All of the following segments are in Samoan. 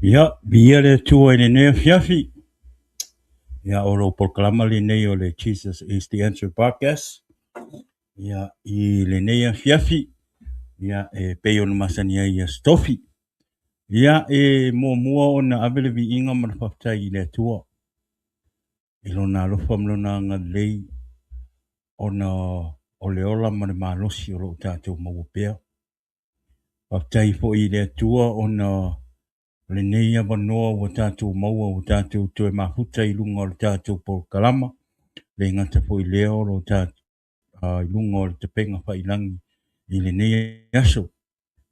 Ia, viia le Atua i lenei afiafi. Ia, o lou polokalama lenei o le Jesus is the Answer Podcast. Ia, i lenei afiafi, ia, e pei ona masani ai i Aso Tofi. Ia, e muamua ona ave le viiga ma le faafetai i le Atua i lona alofa ma lona agalelei ona o le ola ma le malosi o lo o tatou maua pea. Faafetai foi i le Atua ona o lenei avanoa ua tatou maua ua tatou toe mafuta i luga o le tatou polokalama, le gata foi lea o lo i luga o le tapega faiilagi i lenei aso.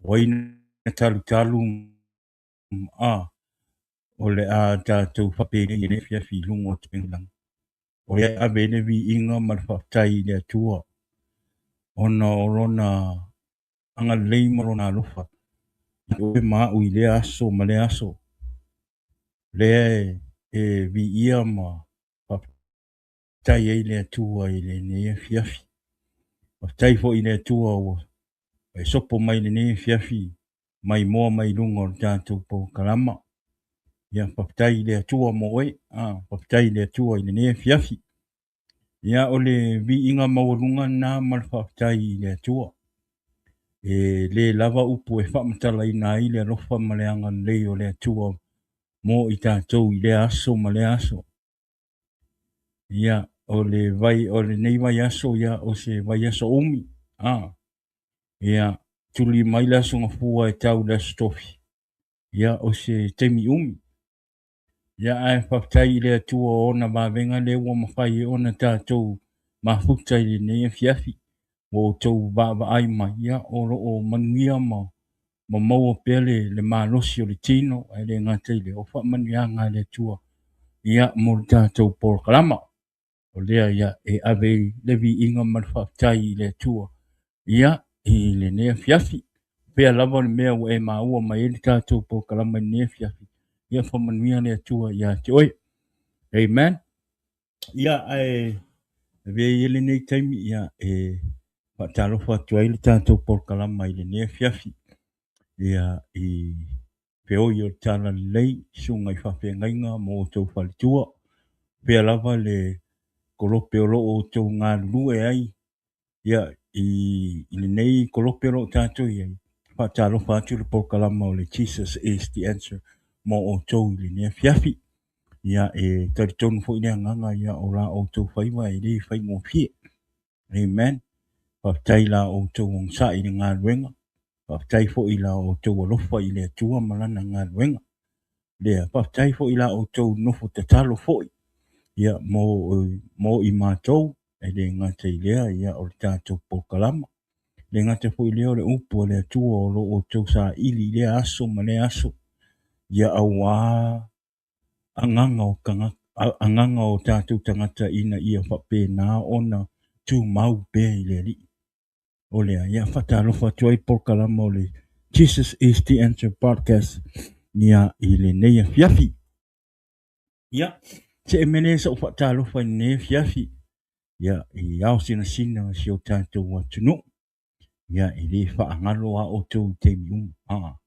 O ai na talutalu o le a tatou faapenei i lenei afiafi i luga o le tapega faiilagi. O lea e ave ai le viiga ma le faafetai i le Atua ona o lona agalelei ma lona alofa ia oe ma au i lea aso ma lea aso. Lea e viia ma faafetai ai le Atua i lenei afiafi. Faafetai foi i le Atua ua e sopo mai i lenei afiafi mai moa mai luga o le tatou polokalama. Ia, faafetai i le Atua mo oe. Faafetai i le Atua i lenei afiafi. Ia, o le viiga maualuga lena ma le faafetai i le Atua. E le lava upu e faamatalaina ai le alofa ma le agalelei o le Atua mo i tatou i lea aso ma lea aso. Ia, o le vai o lenei vaiaso, ia, o se vaiaso umi. Ia, tuli mai le Aso Gafua e tau i le Aso Tofi. Ia, o se taimi umi. Ia, ae faafetai i le Atua o ona vavega lea ua mafai ai ona tatou mafuta i lenei afiafi. Ua outou vaavaai mai, ia, o lo o manuia ma maua pea le malosi o le tino, ae le gata i lea, o faamanuiaga a le Atua, ia, mo le tatou polokalama. O lea ia e ave ai le viiga ma le faafetai i le Atua ia i lenei afiafi. Pea lava le mea ua e maua mai ai le tatou polokalama i lenei afiafi, ia faamanuia le Atua ia te oe. Amen. Ia, ae avea ia lenei taimi ia e faatalofa atu ai le tatou polokalama i lenei afiafi. Ia, i feoi o le Talalelei, susuga i faafeagaiga ma outou faletua, pea lava le kolope o lo o outou galulue ai, ia, i lenei kolope o lo o tatou i ai, faatalofa atu le polokalama o le Jesus is the Answer mo outou i lenei afiafi. Ia, e talitonu foi le agaga, ia, o la outou faiva e le faigofie. Amen. Faafetai i la outou onosai i le galuega. Faafetai foi i la outou alofa i le Atua ma lana galuega. Lea, faafetai foi i la outou nofo tatalo foi ia mo i matou, e le gata i lea, ia o le tatou polokalama. Le gata foi i lea o le upu a le Atua o lo outou saili i lea aso ma lea aso, ia aua agaga o tagata, agaga o tatou tagata ina ia faapena ona tumau pea i le Alii. O lea, ia faatalofa atu ai polokalama o le Jesus is the Answer Podcast ia i lenei afiafi. Ia, se e mele sa'u faatalofa i lenei afiafi, ia i ao sinasina o si o tatou atunuu. Ia, e le faagalo a outou i taimi uma.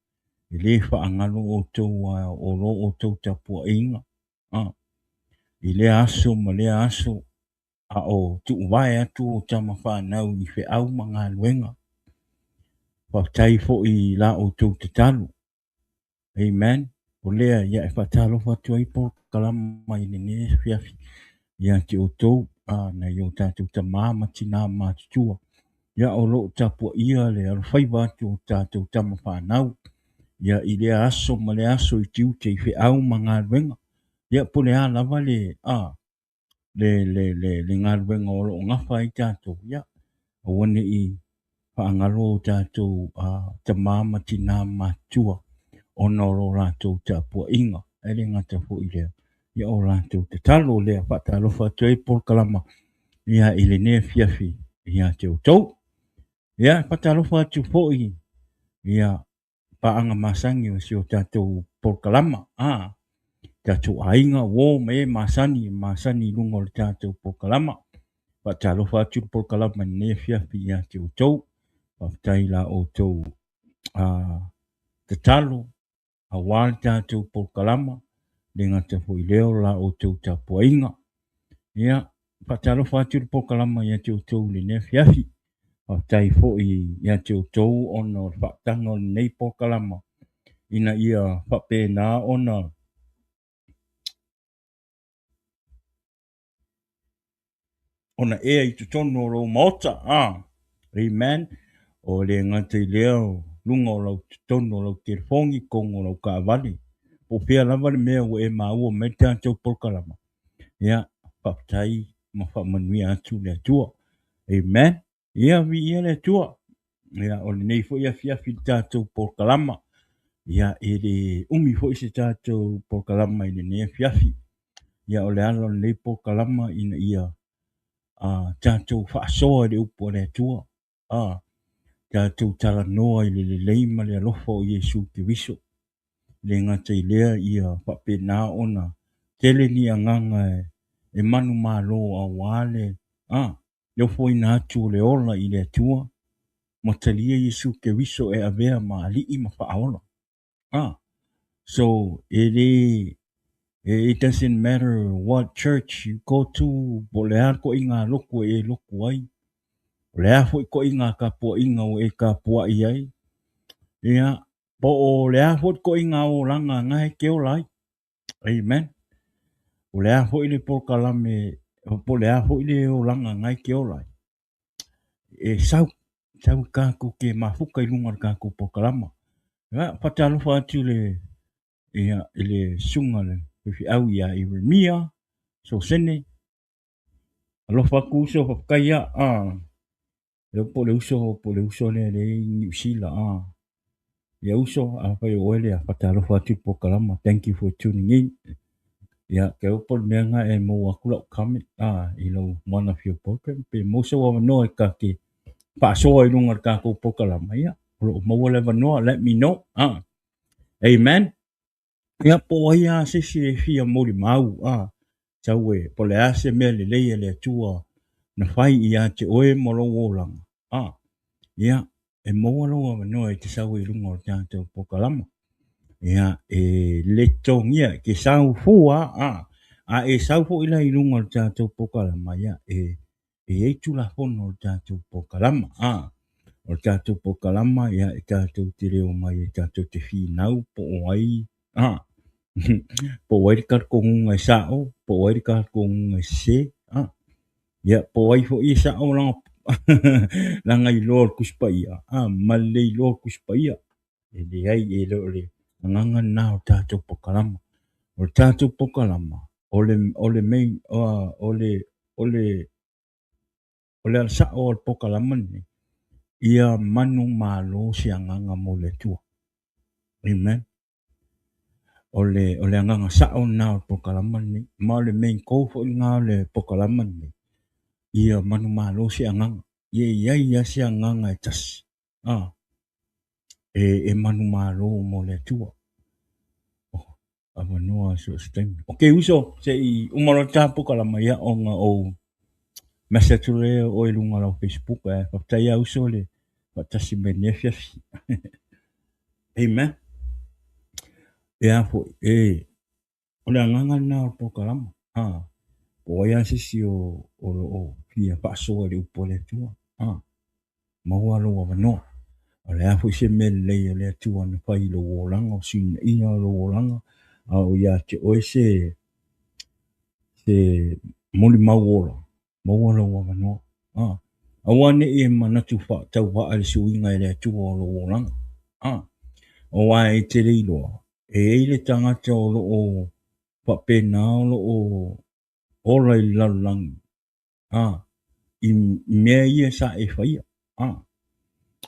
E le faagalo outou a o lo outou tapuaiga. I lea aso ma lea aso, a o tuuvae atu o tama fanau i feau ma galuega. Faafetai foi i la outou tatalo. Amen. O lea ia e faatalofa atu ai polokalama i lenei afiafi ia te outou nai o tatou tamā ma tinā matutua. Ia o lo o tapuaia le alofaiva atu o tatou tama fanau. Ia i lea aso ma lea aso i tiute i feau ma galuega. Ia po o le a lava le le galuega o lo o gafa ai tatou, ia, aua ne i faagalo o tatou tamā ma tinā matutua ona o lo latou tapuaiga, ae le gata foi i lea, ia o latou tatalo lea. Faatalofa atu ai polokalama ia i lenei afiafi ia te outou. Ia, faatalofa atu foi ia paaga masani o si o tatou polokalama, tatou aiga, uo ma e masani, masani i luga o le tatou polokalama. Faatalofa atu le polokalama i lenei afiafi ia te outou. Faafetai i la outou tatalo. Auā le tatou polokalama, le gata foi i lea o la outou tapuaiga. Ia, faatalofa atu le polokalama ia te outou i lenei afiafi. Faafetai foi ia te outou ona o le faataga o lenei polokalama ina ia faapena ona ona ea i totonu o lou maota. Ah, amen. O le gata i lea o luga o lau totonu o lau telefoni, totonu o lau kaavale, po o fea lava le mea ua e maua mai le tatou polokalama. Ia, faafetai ma faamanuia atu le Atua. Amen. Ia, viia le Atua. Ia, o lenei foi afiafi i le tatou polokalama. Ia, e le umi foi se tatou polokalama i lenei afiafi. Ia, o le ala o lenei polokalama ina ia tatou faasoa i le upu a le Atua, tatou talanoa i le lelei ma le alofa o Iesu Keriso. E le gata i lea, ia faapena ona tele ni agaga e manumalo auā le le ofoina atu o le ola i le Atua ma talia Iesu Keriso e avea ma Alii ma Faaola. So e le it doesn't matter what church you go to, po o le a le koiga lotu e e lotu ai, o le a foi koiga tapuaiga ua e tapuai ai, ia, po o le a foi le koiga olaga na e te ola ai. Amen. O le a foi le polokalame, po o le a foi le olaga na e te ola ai. E sau, sau tatou te mafuta i luga o le tatou polokalama. Ia, faatalofa atu i le, ia, i le susuga le faifeau ia Ieremia Sosene. Alofa atu uso, faafetai ia. Ah, leo po o le uso, po o le uso lea le i Niu Sila. Ah. Ia uso, afai o oe lea, faatalofa atu i le polokalama. Thank you for tuning in. Ia, ke au po o le mea na e maua atu lau comment i lau one of your program. Pe maua sou avanoa e ta te faasoa i luga o le tatou polokalama. Ia, o lo o maua le avanoa, let me know. Ah. Amen. Ia, po o ai lava se isi e fia molimau, sau e, po o le a se mea lelei a le Atua na fai ia te oe ma lou olaga, ia, e maua lou avanoa e te sau ai i luga o le tatou polokalama. Ia, e le totogia, e te sau fua, a e sau foi la i luga o le tatou polokalama, ia, e e i ai tulafono o le tatou polokalama. O le tatou polokalama, ia, e tatou te le omai e tatou te finau po o ai, po o ai le talitonuga e sa'o, po o ai le talitonuga e sesē, ia, po o ai foi e sa'o lana, lana iloa o le Tusi Paia, ma le le iloa o le Tusi Paia. E leai, e le o le agaga lena o le tatou polokalama. O le tatou polokalama, o le, o le main, o le, o le, o le ala sa'o o le polokalama lenei, ia manumalo se agaga mo le Atua. Amen. O le, o le agaga sa'o lena o le polokalama lenei. Ma o le main goal foi lena o le polokalama lenei, ia manumalo se agaga. Ia i ai lava se agaga e tasi. E, e manumalo mo le Atua. Oh, avanoa so o se taimi. Ok uso, se i uma loa le ta polokalama, ia, ona ou message atu lea o i luga o lau Facebook. Ae faafetai lava uso le faatasi mai lenei afiafi. Amen. Ia foi, e, o le agaga lena o le polokalama. Po o ai lava se isi o, o lo o fia faasoa i le upu a le Atua. Maua lou avanoa. O le a foi se mea lelei a le Atua na fai i lou olaga, o suinaia o lou olaga, a o ia te oe se, se molimau ola, maua lou avanoa. Aua ne i e manatu faatauvaa i le suiga e le Atua o lou olaga. Aua e te le iloa, e i ai le tagata o lo o faapena o lo o ola i le lalolagi, i mea ia sa e faia.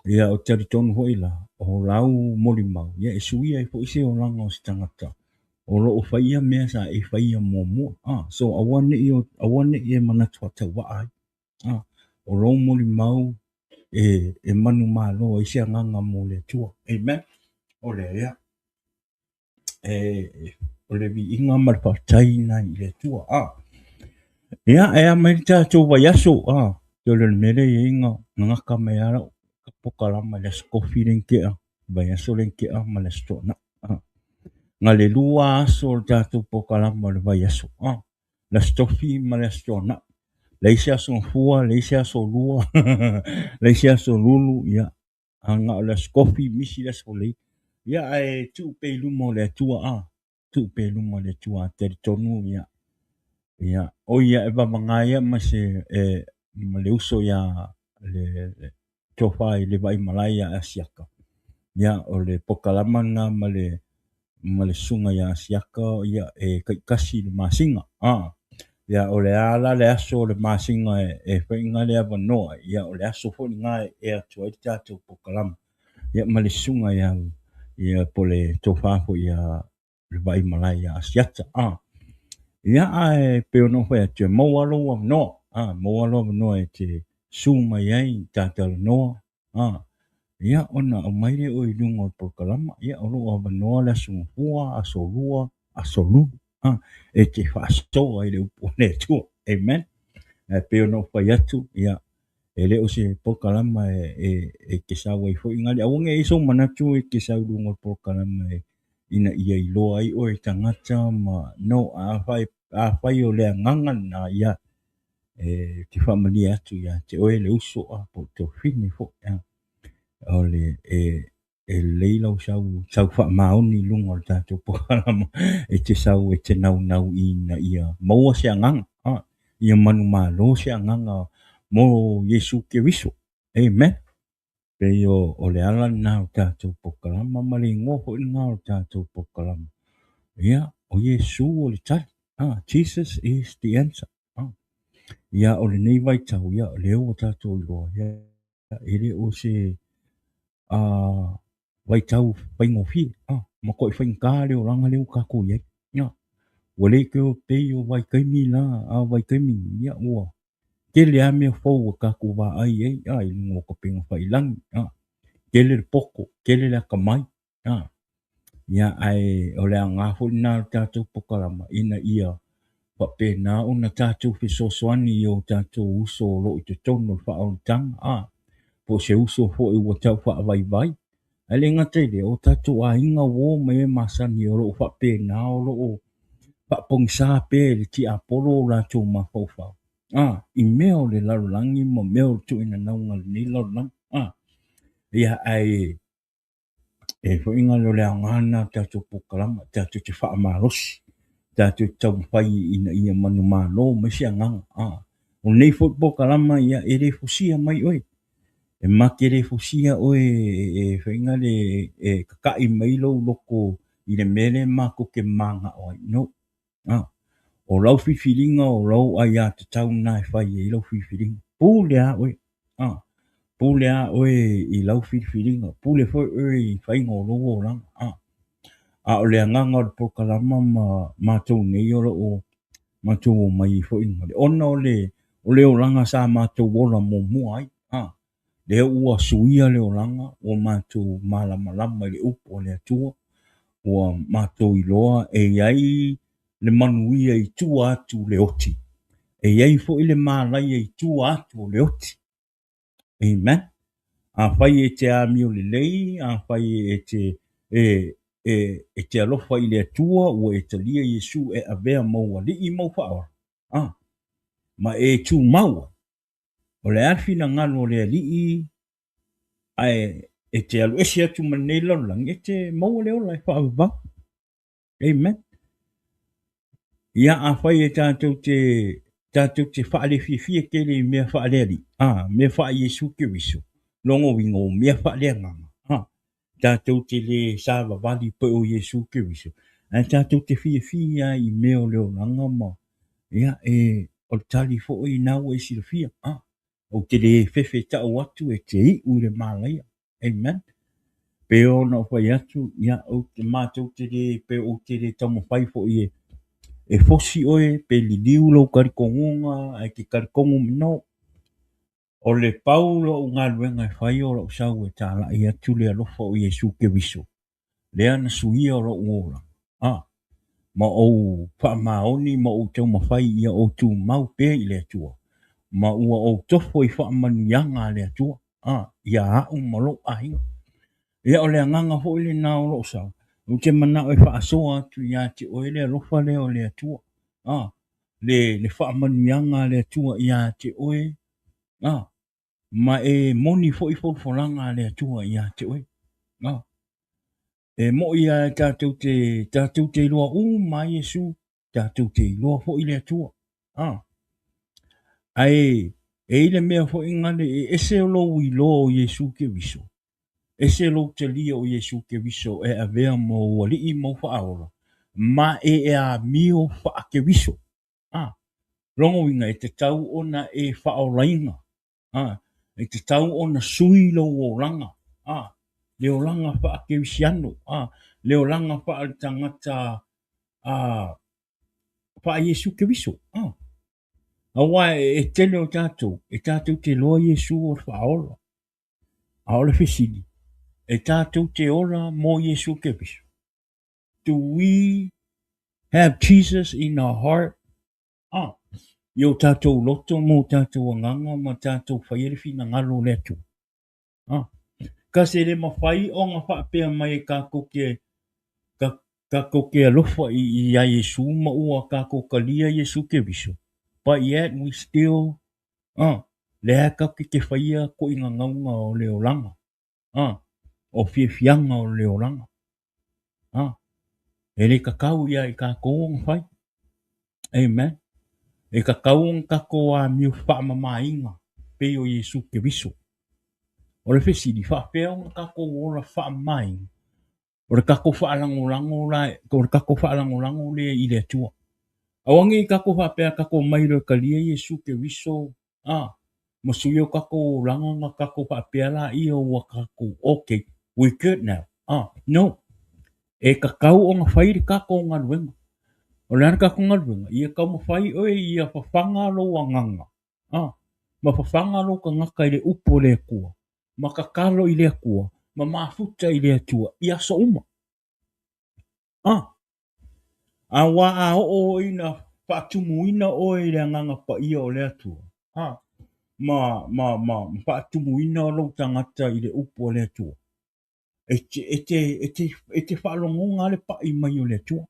Ia, ou te talitonu foi la, o lau molimau, ia e suia ai foi se olaga o se tagata o lo o faia mea sa e faia muamua. So aua ne i, aua ne i e manatu faatauvaa ai. O lou molimau e, e manumalo ai se agaga mo le Atua. Amen. O lea, ia. E, o le viiga ma le faafetai lena i le Atua. Ia, e a mai le tatou vaiaso. Te o le mea lea e i ai na gata mai lava lau polokalama i le Aso Tofi lea na tea, vaiaso lea na tea ma le Aso Toonai. Na le 2 aso o le tatou polokalama o le vaiaso, le Aso Tofi ma le Aso Toonai. Leai se Aso Gafua, leai se Aso Lua, leai se Aso Lulu, ia, a na o le Aso Tofi, misi le Aso Faraile. Ia, ae tuu pea i luma o le Atua, tuu pea i luma o le Atua, a talitonu, ia, ia, oi ia e vavaga ia ma se, e, ma le uso ia le tofa i le Vaimalae ia Asiata. Ia, o le polokalama lena ma le ma le susuga ia Asiata, ia, e taitasi i le masina. Ia, o le a la le aso o le masina e faiga le avanoa, ia, o le aso foi lena e atu ai le tatou polokalama. Ia, ma le susuga ia, ia po le tofa foi ia le Vaimalae ia Asiata. Ia, ae pei ona ou fai atu, e maua lou avanoa, maua lou avanoa e te susu mai ai, ta talanoa, ia, ona aumai lea oe i luga o le polokalama. Ia, o loo avanoa le Aso Gafua, Aso Lua, Aso Lulu, e te faasoa i le upu a le Atua. Amen. Ae pei ona ou fai atu, ia, e le o se polokalama e te sau ai foi ngale. Aua ne i ai sou manatu e te sau i luga o le polokalama e ina ia iloa ai oe e tagata ma no, afai o le agaga lena, ia, e te faamalie atu ia te oe le uso a po o tofine foi, o le e lelei lau sau faamaoni i luga o le tatou polokalama, e te sau e te naunau ina ia maua se agaga, ia manumalo se agaga mo Iesu Keriso. Amen. Pei o le ala lena o tatou polokalama ma le igoa foi lena o tatou polokalama. Ia, o Iesu o le tali. Jesus is the answer. Ia, o lenei vaitau, ia, lea ua tatou iloa, ia, e le o se vaitau faigofie, matuai faigata le olaga lea ua tatou i ai. Ia, ua le toe pei o vaitaimi la, a vaitaimi, ia, ua tele lava mea fou ua tatou vaai ai, i luga o upega tafailagi, tele le poto, tele le atamai, ia, ae o le aoga foi lena o le tatou polokalama, ina ia faapena ona tatou fesoasoani i o tatou uso o loo i totonu o le faaolataga, po o se uso foi ua tau faavaivai. Ae le gata i lea, o tatou aiga uo ma e masani o loo faapena o loo faapogisa pea i le tiapolo o latou mafaufau, i mea o le lalolagi ma mea o le tuuina nauga o lenei lalolagi. Ia, ae e foi ngale o le aoga lena o tatou polokalama, tatou te faamalosi, tatou te taumafai ina ia manumalo mai se agaga. O lenei foi polokalama, ia, e le fosia mai oe. E ma te le fosia oe e foi ngale e kaka'i mai lou loto i le mea lea matou te manao ai. No. O lau filifiliga o lau aiatatau na e fai ai lau filifiliga. Pule a oe. Pule a oe i lau filifiliga. Pule foi oe i faiga o lou olaga. A o le agaga o le polokalama ma matou nei o loo matou omai ai foi ngale. Ona o le olaga sa matou ola muamua ai. Lea ua suia le olaga, ua matou malamalama i le upu a le Atua, ua matou iloa e iai le manuia i tua atu le oti. E iai foi le malaia i tua atu o le oti. Amen. Afai e te amio lelei, afai e te e te alofa i le Atua, ua e talia Iesu e avea mau alii mau faaola. Ma e tumau. O le a le finagalo o le alii, ae e te alu ese atu ma lenei lalolagi, e te maua le ola e faavavau. Amen. Ia, afai e tatou te faalefiafia tele i mea faalealii, mea faa Iesu Keriso, logo uiga o mea faaleagaga, tatou te le savavali pe o Iesu Keriso, ae tatou te fiafia i mea o le olaga ma, ia, e o le tali foi na ua e silafia, ou te le fefe tau atu e te iu i le malaia. Amen. Pe ona o fai atu, ia, ou te matou te le, pe ou te le taumafai foi e fosi oe, pe liliu lou talitonuga, ae te talitonu no. O le pau lou galuega e fai o lau sau e talai atu le alofa o Iesu Keriso, lea na suia o lou olaga. Ma ou faamaoni ma ou taumafai ia ou tumau pea i le Atua, ma ua ou tofo i faamanuiaga a le Atua, ia au ma lou aiga. Ia, o le agaga foi lena o lou sau. Ou te manao e faasoa atu ia te oe le alofa lea o le Atua. A, le faamanuiaga a le Atua ia te oe. A, ma e moni foi folafolaga a le Atua ia te oe. A, e moi lava e tatou te iloa uma ai Iesu, tatou te iloa foi le Atua. A, ae e i ai le mea foi gale e ese lou iloa o Iesu Keriso, ese lou talia o Iesu Keriso e avea ma ou alii ma ou faaola, ma e amio faa-Keriso. A, lona uiga e tatau ona e faaolaina. A, e tatau ona sui lou olaga. A, le olaga faa-Kerisiano. A, le olaga faaletagata a faa-Iesu Keriso. A, aua e tele o tatou, e tatou te iloa Iesu o le faaola. A o le fesili, e tatou te ola mo Iesu Keriso? Do we have Jesus in our heart? A, i o tatou loto ma o tatou agaga ma tatou faia le finagalo o le Atua. A, kasi e le mafai ona faapea mai e kakou te kakou te alofa i ia Iesu ma ua kakou talia Iesu Keriso, but yet we still, a, lea katou te faia toʻiga gauga o le olaga. A, o fiafiaga o le olaga. A, e le tatau ia i tatou ona fai. Amen. E tatau ona tatou amio faamamaina pei o Iesu Keriso. O le fesili, faapefea ona tatou ola faamamaina? O le tatou faalagolago la, o le tatou faalagolago lea i le Atua. Aua ne i tatou faapea tatou omai loa e talia Iesu Keriso, a, ma sui o tatou olaga ona tatou faapea laia ua tatou okay, we good now. A, no. E tatau ona fai le tatou galuega. O le a le tatou galuega? Ia taumafai oe ia fafaga lou agaga, a, ma fafaga lou tagata i le upu a le Atua, ma tatalo i le Atua, ma mafuta i le Atua i aso uma. A, aua a oo ina faatumuina oe i le Agaga Paia o le Atua, a, ma, ma, ma, ma faatumuina lou tagata i le upu a le Atua, e te, e te, e te, e te faalogoga lava le pai mai o le Atua.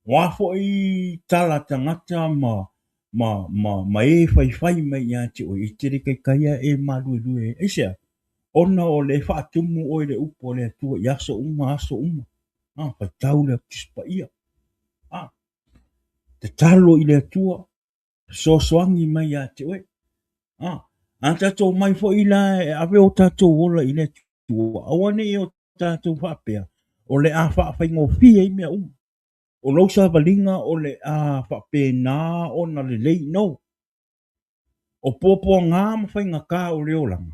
O a foi tala tagata ma, ma, ma, ma e faifai mai ia te oe, e te le taitai lava e maluelue ai. Aisea? Ona o le faatumu oe i le upu a le Atua i aso uma, aso uma. A, faitau le Tusi Paia. A, tatalo i le Atua, fesoasoani mai ia te oe. A, a tatou omai foi la e ave o tatou ola i le Atua, aua ne i o tatou faapea, o le a faafaigofie ai mea uma. O lou savaliga o le a faapena ona lelei. No. O puapuaga ma faigata o le olaga,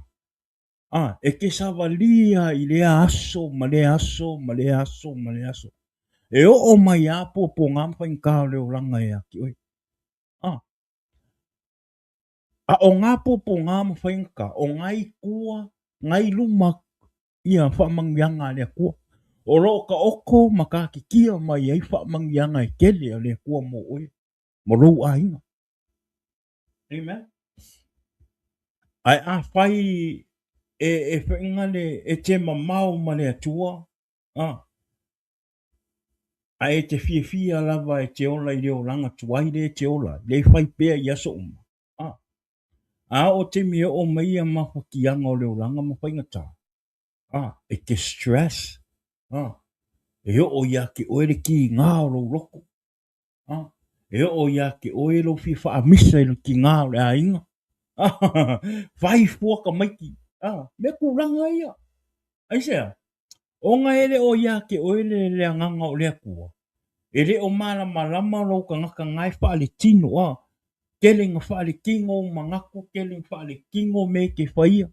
a, e te savalia i lea aso ma lea aso ma lea aso ma lea aso. E oo mai lava puapuaga ma faigata o le olaga ia te oe. A, a o ngā puapuaga ma faigata, o ngā i tua, ngā i luma ia faamanuiaga a le Atua. O lo o taoto ma taatitia mai ai faamanuiaga e tele a le Atua mo oe, mo lou aiga. Amen. Ae afai e, e whainga le, e te mamao ma le Atua, a, ae e te fiafia lava e te ola i le olaga tuai le e te ola, le e fai pea i aso uma. A, a oo taimi e oo mai ia mafatiaga o le olaga ma faigata, a, e te stress, a, e oo ia te oe le kīgā o lou loto, A, e oo ia te oe lou fia faamisa i le kīgā o le aiga. A, fai fua tamaiti. A, mea tulaga ia. Aisea? Ona e le o ia te oe le, le agaga o le Atua. E le o malamalama lou tagata na e faaletino, a, tele ina faaletino ou manatu, tele ina faaletino mea e te faia.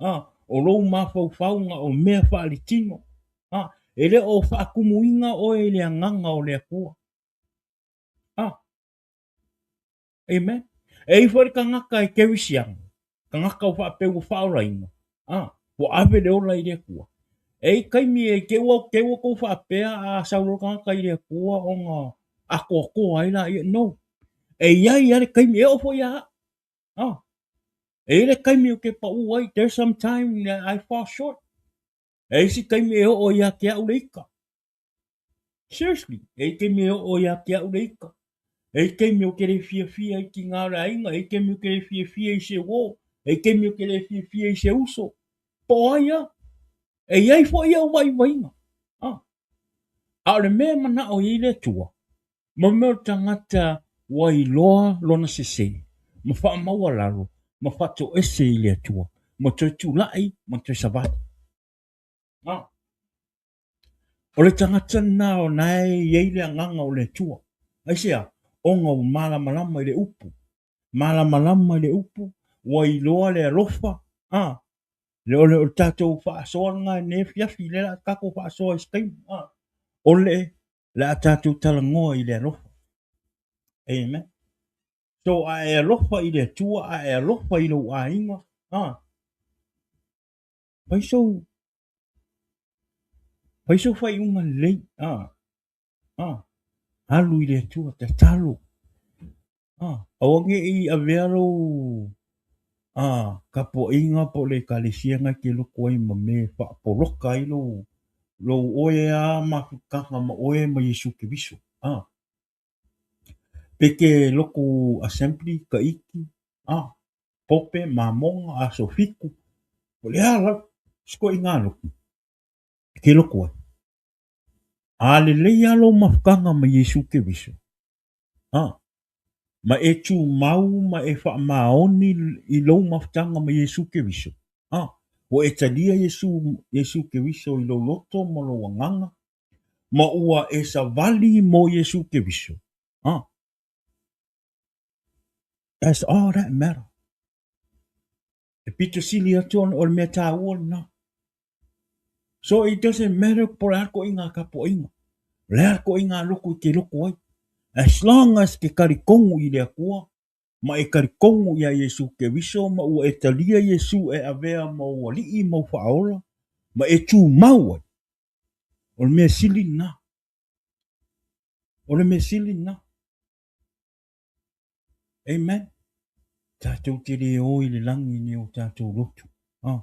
A, o lou mafaufauga o mea faaletino. A, e le o faatumuina oe i le agaga o le Atua. A, amen. E i ai foi le tagata e kerisiano, tagata ua faapea ua faaolaina, a, ua ave le ola i le Atua. E i ai taimi e te ua, te ua tou faapea a sau loa le tagata i le Atua ona atoatoa ai laia. No. E i ai lava le taimi, e oo foi ia au. A, e i ai le taimi ou te pau ai, there's some time that I fall short. E i ai isi taimi e oo ia te au le ika. Seriously, e i taimi e oo ia te au le ika. E i taimi o te le fiafia i tina o le aiga, e i taimi o te le fiafia i se uo, e i taimi o te le fiafia i se uso. Po o ai a? E i ai foi ou vaivaiga. Ah. A o le mea e manao i ai le Atua, mo mea o le tagata ua iloa lona sese, ma faamaualalo, ma faatoese i le Atua, ma toe tulai ma toe savali. Ah. O le tagata lena o na e i ai le agaga o le Atua. Aisea? Ona ua malamalama i le upu. Malamalama i le upu, ua iloa le alofa. A, le, o le, o le tatou faasoa lena i lenei afiafi, lea o le a tatou faasoa i se taimi. A, o le, le a tatou talanoa i le alofa. Amen. So, a e alofa i le Atua, a e alofa i lou aiga, a, fai sou, Fai sou faaiuga lelei, a, a, alu i le Atua, tatalo. A, aua ne i avea lou, a, tapuaiga po o le ekalesia na e te loto ai ma mea e faapoloka ai lou, lou oe a mafutaga ma oe ma Iesu Keriso. A, pe te lotu assembly, Taiti, a, Pope, Mamoga, Aso Fitu, o le a lava se ituaiga lotu e te lotu ai. A lelei lava lou mafutaga ma Iesu Keriso, a, ma e tumau ma e faamaoni i lou mafutaga ma Iesu Keriso, a, ua e talia Iesu, Iesu Keriso i lou loto ma lou agaga, ma ua e savali mo Iesu Keriso, a, That's all that matter. E pito sili atu ona o le mea tāua lena. So it doesn't matter po le a koe i ngā kapoaiga. Le a koe i ngā loko i te loko ai. As long as ke talitonu i le Atua, ma e talitonu iā Iesu Keriso, ma ua e talia Iesu e avea ma ou alii ma ou faaola, ma e tumau ai. O le mea sili lena. O le mea sili lena. Amen. Tatou te le o i le lagi ni o tatou lotu. Ah.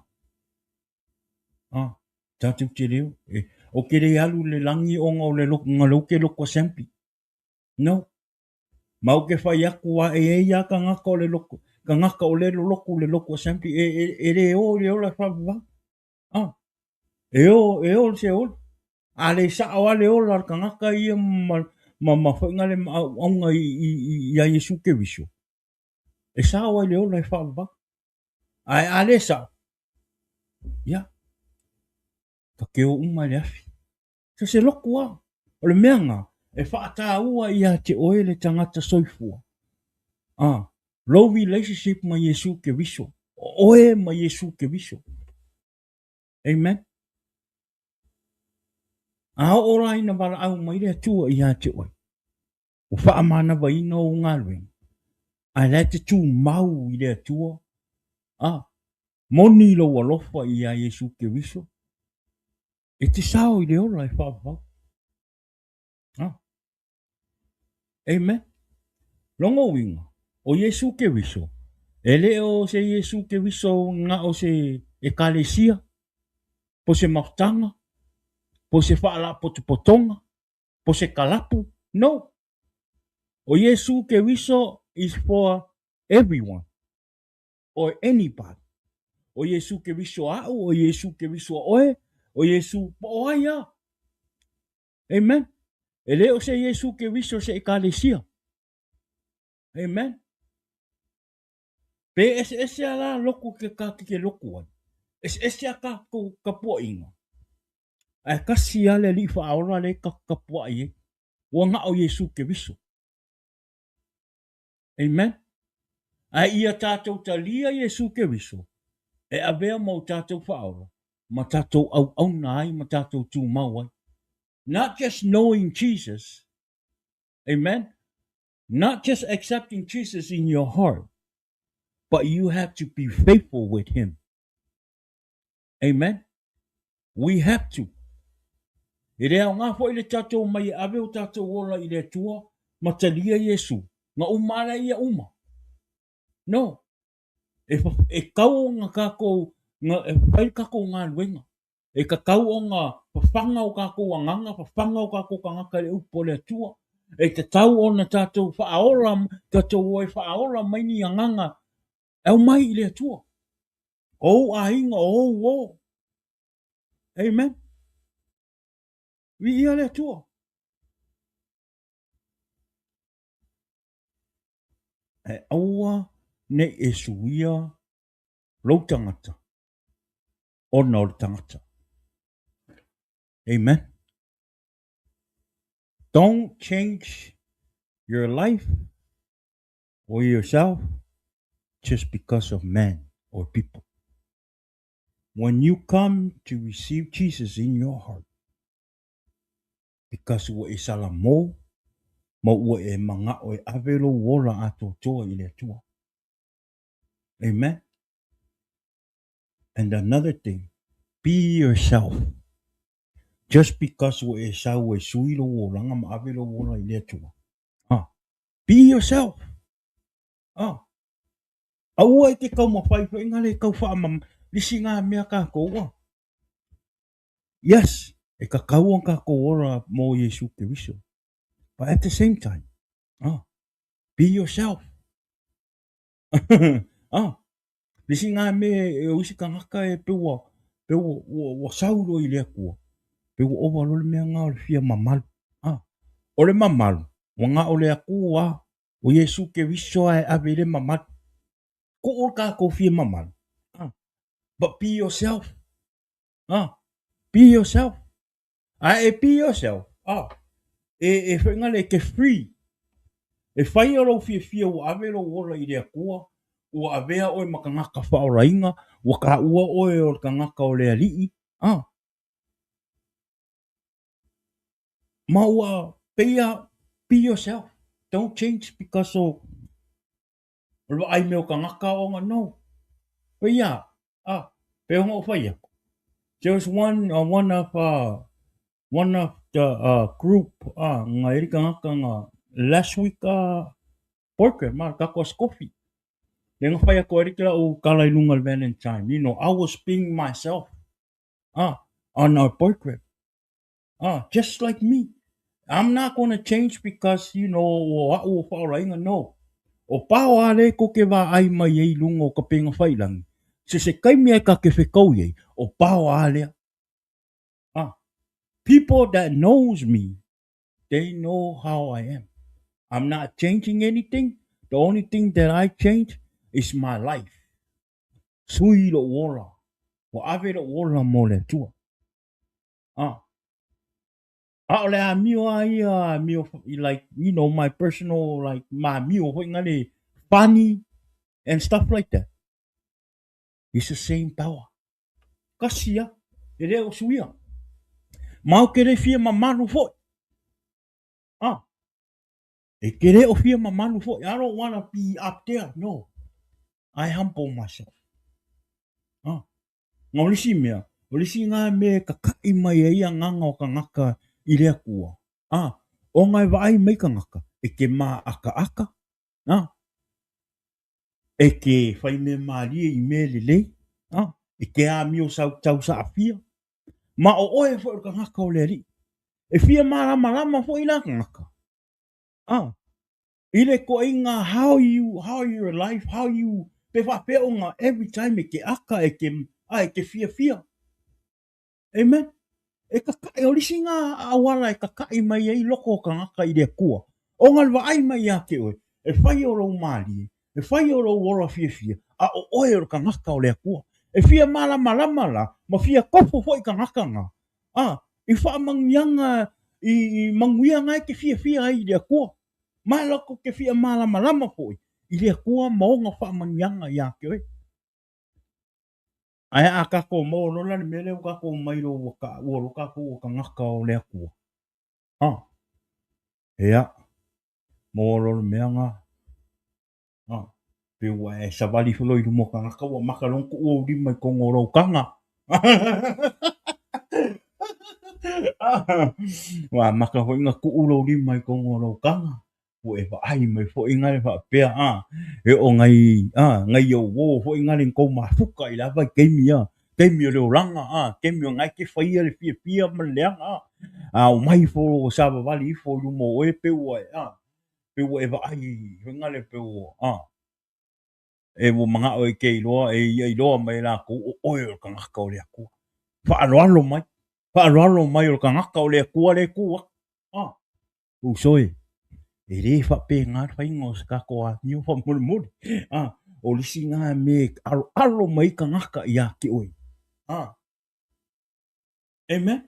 Ah. Tatou te le o. E, o ke le alu le lagi ona o le lotu, nga lou ke lotu assembly. No. Ma o ke whai aku a e e ia kangaka o le lotu, kangaka o le lotu le lotu assembly, e, e, e le o i le ola wha Ah. E o, e o se ola. A le sao a le ola le kangaka ia ma, ma, ma whainga le maauauga i, i, i, i a Iesu Keriso. E sao ai le ola e whaavavau. Ae a le sao, ia, ka keo uma e le afi. So se loku a, o le mea nga, e whaatāua ia te oe le tangata soifua. Ah, lou relationship ma Iesu Keriso. O oe ma Iesu Keriso. Amen. A oo la ina valaau mai le Atua ia te oe, ua faamanavaina ou galuega, ae la e te tumau i le Atua, a moni lou alofa ia Iesu Keriso, e te sao i le ola e faavavau. A. Amen. Lona uiga, o Iesu Keriso, e le o se Iesu Keriso na o se ekalesia, po se mafutaga, po se faalapotopotoga, po se kalapu. No. O Iesu Keriso is for everyone or anybody. O Iesu Keriso aʻu, o Iesu Keriso a oe, o Iesu po o ai a. Amen. E le o se Iesu Keriso se ekalesia. Amen. Pe eseese a la loku ke ka ke loku ai. Eseese a ka ko kapuaʻiga. Ae kasi a le Alii Faaola le ka kapuaʻi ai. Ua na o Iesu Keriso. Amen. Ae ia tatou talia Iesu Keriso e avea ma o tatou faaola, ma tatou auauna ai ma tatou tumau ai. Not just knowing Jesus, amen, not just accepting Jesus in your heart, but you have to be faithful with him. Amen. We have to. E le aoga foi le tatou mai e ave o tatou ola i le Atua ma talia Iesu, na uma ala ia uma. No. E, e kau nga kakou, nga, e fai le kakou galuega. E tatau ona fafaga o tatou agaga, fafaga o tatou tagata i le upu a le Atua. E tatau ona tatou faaola, tatou o e faaola mai ni agaga e aumai i le Atua. O ou aiga, o ou uo. Amen. Viia le Atua. Ae aua ne i e suia lou tagata ona o le tagata. Amen. Don't change your life or yourself just because of man or people. When you come to receive Jesus in your heart, because ua e salamo ma ua e mana'o e ave lou ola atoatoa i le Atua. Amen. And another thing, be yourself. Just because ua e sau e sui lou olaga ma ave lou ola i le Atua. Ah, be yourself. Ah, aua e te taumafai foi nga le tau faamama lisi ngā mea kākou ah. Yes, e tatau ona tatou ola mo Iesu Keriso. But at the same time, ah, be yourself. ah, lisi ngā mea e o isi tagata e pe ua, pe ua, ua, ua sau loa i le Atua, pe ua ova loa le mea ngā o le fia mamalu. Ah, o le mamalu, ua ngā o le Atua, o Iesu Keriso a e ave i le mamalu. Kuʻu le kākou fia mamalu. Ah, but be yourself. Ah, be yourself. A e be yourself. Ah, e, e whainga le ke free. E whai o lou fiafia ua ave lou ola i le Atua, ua avea oe ma tagata faaolaina, ua taua oe o le tagata o le Alii. Ah. Ma ua peia, be yourself. Don't change because o o le vaai mai o tagata ona no. Peia, ah, pe ona o whai aku. There was one, one of, one of the group, nga eri tagata nga last week, program, ma kako Scoffy. Le nga whai aku eri kila u kala i lunga le Valentine. You know, I was being myself, on our program. Just like me. I'm not gonna change because, you know, o a'u o faaolaina, no. O pao a le ko ke vaai mai ai i luga o ka pega failangi, se se taimi ai ka ke whekau i ai, o pao a lea. People that knows me, they know how I am. I'm not changing anything. The only thing that I change is my life. Sui lou ola. Ua ave lou ola mo le Atua. A o le amio a ia, amio, like, you know, my personal, like, ma amio hoi nga le funny and stuff like that. It's the same power. Kasi a, e le o suia. Ma o ke le fia mamalu foi. E ke le o fia mamalu foi. I don't wanna be up there, no. I humble myself. Ma o le isi mea, o le isi ngā mea e kakaʻi mai ai agaga o tagata i le Atua, a, ona e vaai mai tagata, e ke māʻakaʻaka, a, e ke whai mea mālie i mea lelei, a, e ke āmio sau tau saʻafia. Ma o oe foi o le tagata o le Alii, e fia mālamalama foi la tagata, a, I le koʻiga how you, how your life, how you, pe faapea ona every time e ke aka, e ke, a e ke fiafia. Amen. E kakaʻi, o le isi ngā auala e kakaʻi mai ai loko o tagata i le Atua. Ona le vaai mai ia te oe, e whai o lou mālie, e whai o lou ola fiafia, a o oe o le tagata o le Atua. E fia malamalama la, ma fia kofo foi tagata ngā. A, i whaamanuiaga, i manuiaga e ke fiafia ai i le Atua. Ma loko ke fia malamalama foi i le Atua ma ona faamanuiaga iā te oe. Ae a kākou maua loa la le mea lea ua kākou mai loa ua ka, ua loa kākou o tagata o le Atua. Ha, ea, maua loa le mea ngā. Ha, pe ua e savali ifo loa i luma o tagata ua maka loa ona tuu ou lima i totonu o lou taga. Ua amata foi ona tuu lou lima i totonu o lou taga. Ua e vaai mai foi ngā le faapea, a, e oo ngai, a, ngai ou uō foi ngā le tou mafuta i la vaitaimi, a. Taimi o le olaga, a, taimi o na e te faia le fiafia ma le leaga, a. A omai ifo savavali ifo i luma o oe pe ua e, a, pe ua e vaai faiga lea pe ua, a, e ua manao e te iloa, e ia iloa mai e lakou o oe o le tagata o le Atua. Faaaloalo mai, faaaloalo mai o le tagata o le Atua lea e tu atu. A, uso e, e le faapena le faiga o se tatou amio faamolemole. A, o le isi lena mea e aloalo mai ai tagata ia te oe. A, amen.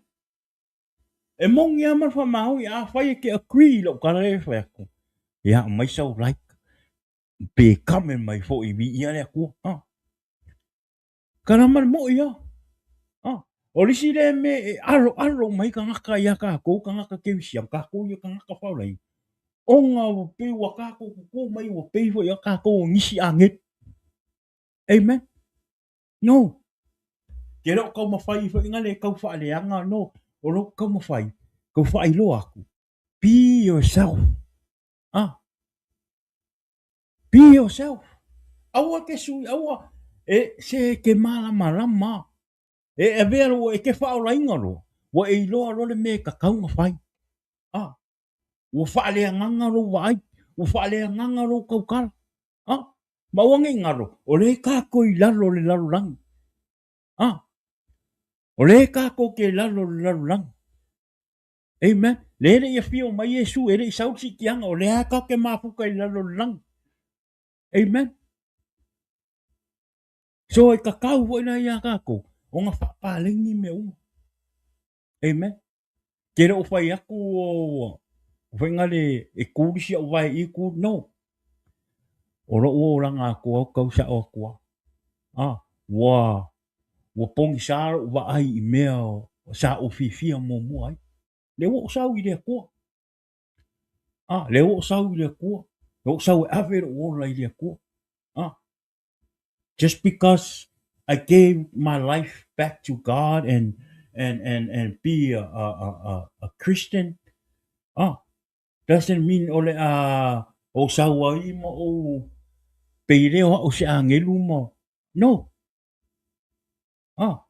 E moni lava ma le faamaoni, afai e te agree i lau tala lea e fai atu, ia aumai sau like, pe comment mai foi, viia le Atua. A, tala ma le moi lava. A, o le isi lea mea e aloalo mai ai tagata ia tatou tagata kerisiano, tatou ia tagata faolaina, ona ua pei ua tatou tutu mai ua pei foi o tatou o nisi agelu. Amen. No. Ke le o taumafai foi na le tau faaleaga, no. O lou taumafai, tau faailoa atu. Be yourself. Ah. Be yourself. Aua ke sui, aua e se ke malamalama. E avea loa, e ke faaolaina loa. Ua e iloa loa le mea e tatau ona fai. Ah. Ua faaleagaga lou vaai, ua faaleagaga lou tautala. Ah, ma aua ne i galo, o lea tatou i lalo o le lalolagi. Ah, o lea tatou te i lalo o le lalolagi. Amen. Lea e le i afio mai Iesu, e le i sau le siitiaga, o lea tatou te mafuta i lalo o le lagi. Amen. So e tatau foi la ia tatou ona faapaleni mea uma. Amen. Ke le o fai atu o faiga le e ku le isi au vae i ku, no. O lou olaga atoa ou tau sao atu lava. A, ua, ua pogisa lou vaai i mea sa ou fiafia muamua ai. Lea ua ou sau i le Atua. A, lea ua ou sau i le Atua. Lea ua ou sau e ave lou ola i le Atua. A, just because I gave my life back to God and and and and be a a a a Christian, ah, doesn't mean o le a ou sau ai ma ou pei lea o au se agelu ma no. Ah,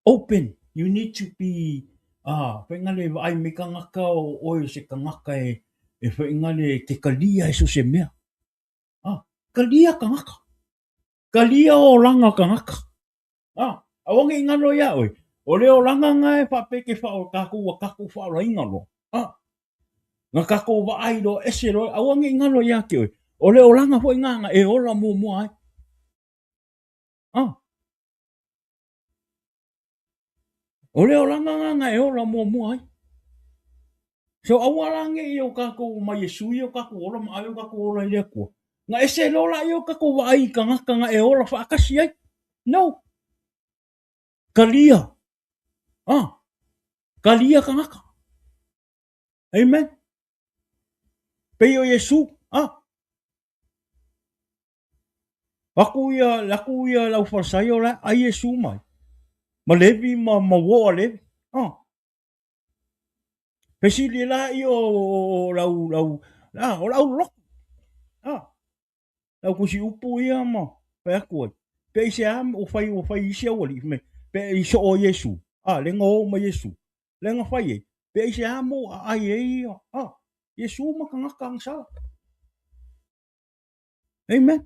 open. You need to be ah, whainga le vaai mai kangaka o oe se kangaka e e whainga le te kalia e so se mea. Ah, kalia kangaka. Kalia olaga kangaka. Ah, aua ne i ngalo iā oe. O le olaga na e faapea ke wha, kākou ua kākou whaolaina loa. Ah, na kākou vaai loa, ese loa, aua ne i ngalo iā te oe. O le olaga foi ngā nga e ola muamua ai. Ah, O le olaga ngā e ola muamua ai. So aua la ne i o kākou mai e sui o kākou ola ma ave o kākou ola i le Atua. Na ese loa laia o kākou vaai i kangaka na e ola faatasi ai. No. Kalia. Ah. Kalia kangaka. Amen. Pei o Iesu. Ah. Aku ia, aku ia lau Farisaio la, ai Iesu mai. Ma Levi ma, ma uo a Levi. Ah. Fesili la i o, o, o lau, lau, ah, o lau loku. Ah. Lau kusi upu ia ma, fai atu ai. Pe i se a, o fai, o fai isi au ali, me, pe i so o Iesu. Ah, le ngo ma Iesu. Le nga fai ai. Pe i se a mo a ai ai, ah, Iesu ma kangaka ang sala. Amen.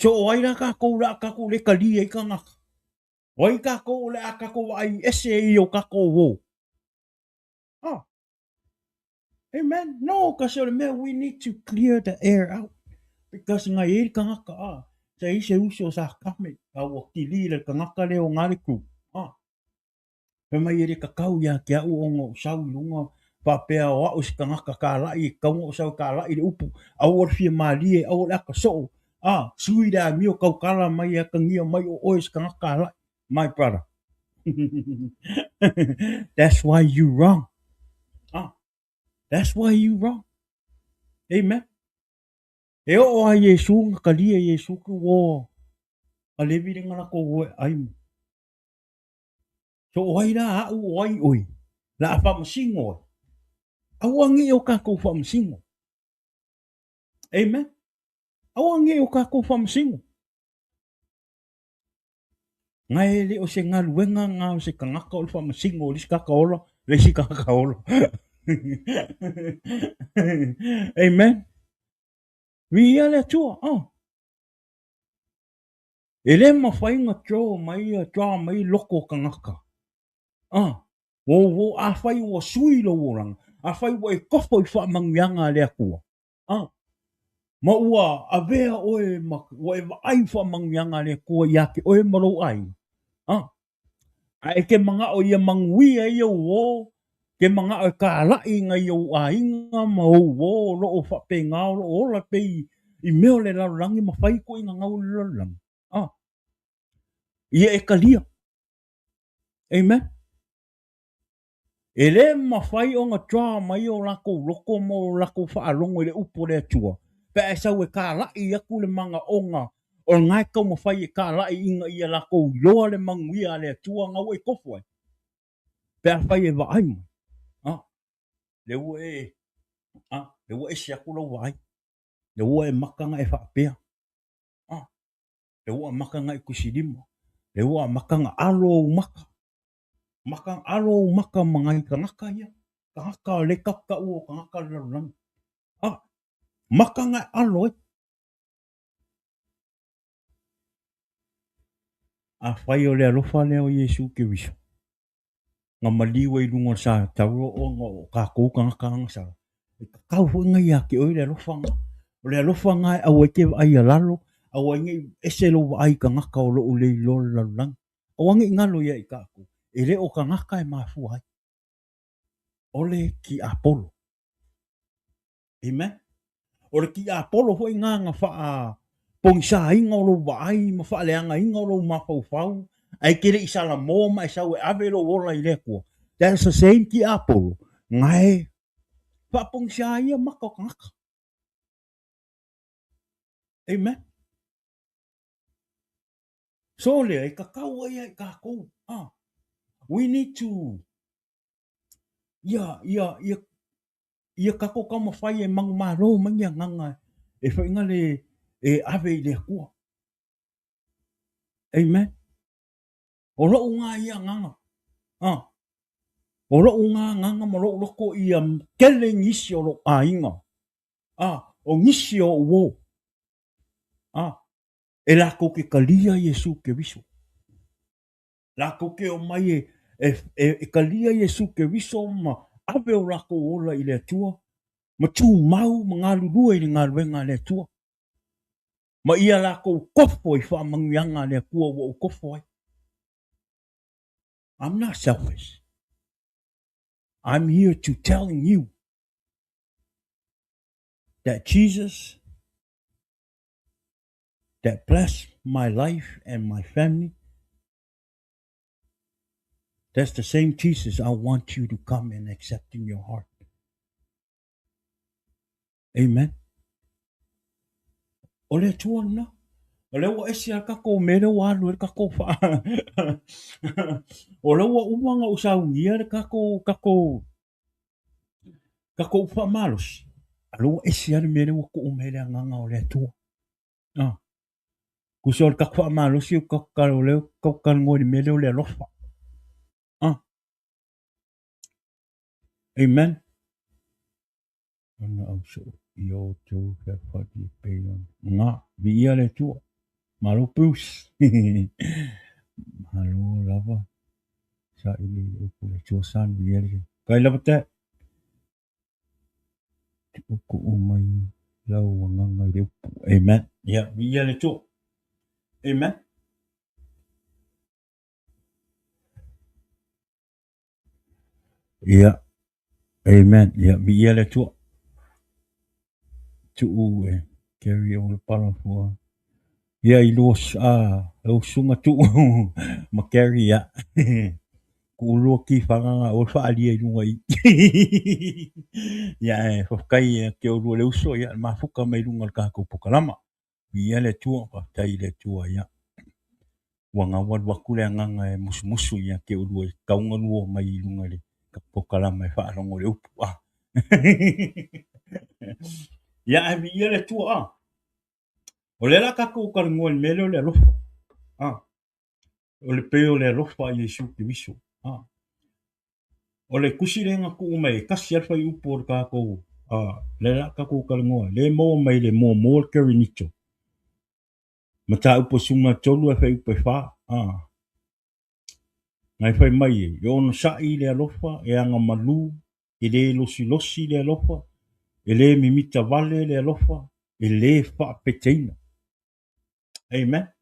So o ai la kākou la kākou le kali ai kangaka. O ai kākou o le a kākou ai ese i o kākou wō. Ah. Amen. No, kasi o le mea, we need to clear the air out. Because ngai e le kangaka, ah, sa i se uso sa kame, a ua kili le kangaka le o ngā le crew. Ah. Fai mai e le kakau iā te a'u ona ou sau i luga faapea o a'u se tagata kālaʻi e tatau ona ou sau e kālaʻi le upu, aua le fia mālie, aua le aka soo, a, sui le amio tautala mai e atagia mai o oe se tagata kālaʻi. My brother. That's why you wrong. Ah, that's why you wrong. Amen. E oo a Iesu nga kalia Iesu ke wo a levi le ngala ko wo ai. So o ai la a'u o ai oe, la a faamasino ai. Aua ne i o kākou faamasino. Amen. Aua ne i o kākou faamasino. Ga e le o se galuega ga o se tagata o le faamasino o le isi tagata ola le isi tagata ola. Amen. Viia le Atua. Oh. E le mafai ona draw mai, draw mai loko o tagata. Ah. Wo, wo, afai ua sui lou olaga, afai ua e kofo i faamanuiaga a le Atua. Ah. Ma ua avea oe ma ua e vaai i faamanuiaga a le Atua ia te oe ma lou aiga. Ah. A e te manao ia manuia ai ou uō, te manao e kālaʻi nai ou aiga ma ou uō o lo o faapena o lo o ola pei i mea o le lalolagi ma fai ituaiga gau o le lalolagi. Ah. Ia e talia. Amen. E le mafai ona draw mai o lakou loko ma o lakou faalogo i le upu a le Atua, pe a e sau e kālaʻi atu le manaoga o lena e taumafai e kālaʻi ina ia lakou iloa le manuia a le Atua na ua e kofo ai, pe afai e vaai mai, a, le ua e, a, le ua ese atu lau vaai, le ua e maka na e faapea, a, le ua maka na e tusilima, le ua maka na alo ou maka, Maka, alo ou maka ma nai tagata ia, tagata o le tautaua o tagata o le lalolagi. A, maka na e alo ai. Afai o le alofa lea o Iesu Keriso, na maliu ai i luga o le sa tauro ona o kakou tagata agasala, e tatau foi na ia te oe le alofa na. O le alofa na e aua ai te vaai ia lalo, aua ai nei ese lou vaai i tagata o lo o le iloa le lalolagi. Aua ne i galo ia i kakou, e le o tagata e mafua ai. O le tiapolo. Amen. O le tiapolo foi na na faapogisaina o lou vaai ma faaleagaina o lou mafaufau, ae te le i salamo ma e sau e ave lou ola i le Atua. That's the same tiapolo na e faapogisa ai ia maka o tagata. Amen. So lea, e kakau ai ai kākou. Ah, we need to ia, ia, ia, ia kākou taumafai e manumalo mai ni agaga e whainga le e ave i le Atua. Amen. O lou ngā ia agaga. Ah, o lou ngā agaga ma lou loko ia tele nisi o lou aiga. Ah, o nisi o uō. Ah, e lākou ke kalia Iesū Keriso. Lākou ke omai e, e, e, e kalia Iesū Keriso ma ave o lākou ola i le Atua, ma tūmau ma galulue i le galuega a le Atua. Ma ia lākou kofo i faamanuiaga a le Atua ua ou kofo ai. I'm not selfish. I'm here to telling you that Jesus that bless my life and my family, that's the same Jesus I want you to come and accept in your heart. Amen. O le Atua lena. O lea ua ese a kakou mea lea ua alu ai le kakou wha. O lea ua uma ona ou saunia le kakou, kakou, kakou upu faamalosi. A lea ua ese lava le mea lea ua tuu mai le agaga o le Atua. Ah. Tusa o le tatou faamalosi o tatou tala o lea tatou talanoa i le mea lea o le alofa. Ah. Amen. Ona au soo i o outou feafali e pei ona. Nga, viia le Atua. Malo Bruce. Malo lava. Saili i le upu le Atua san viia le. Kai lava te. Tuutuu mai lau agaga i le upu. Amen. Ia, viia le Atua. Amen. Ia, amen. Ia, viia le Atua. Tuu e carry o le pala fua. Ia, i lua, ah, lau susuga Tuu ma Gary, ia. Kuu lua ki whanganga o whaalia i lunga i. Ia, e whawhakai e te o lua le uso, ia, mafuka mai lunga le kākou pokalama. Viia le Atua, faafetai i le Atua, ia. Ua gaualu atu le agaga e musumusu ia te oulua i tauga lua mai i luga i le pokalama e faalogo i le upu. Ah. Ia, ae viia le Atua, ah. O lea la tatou talanoa i le mea lea o le alofa. Ah. O le pei o le alofa a Iesu Keriso. A. O le tusi lea na tuu mai e tasi lava le fuaiupu o le tatou, a, lea la tatou talanoa ai, lea e maua mai le muamua o le Korinito, mataupu e 13 ae fuaiupu e 4. A. Na e fai mai ai, e onosai le alofa, e agamalu, e le losilosi le alofa, e le mimita vale le alofa, e le faapeteina. Amen.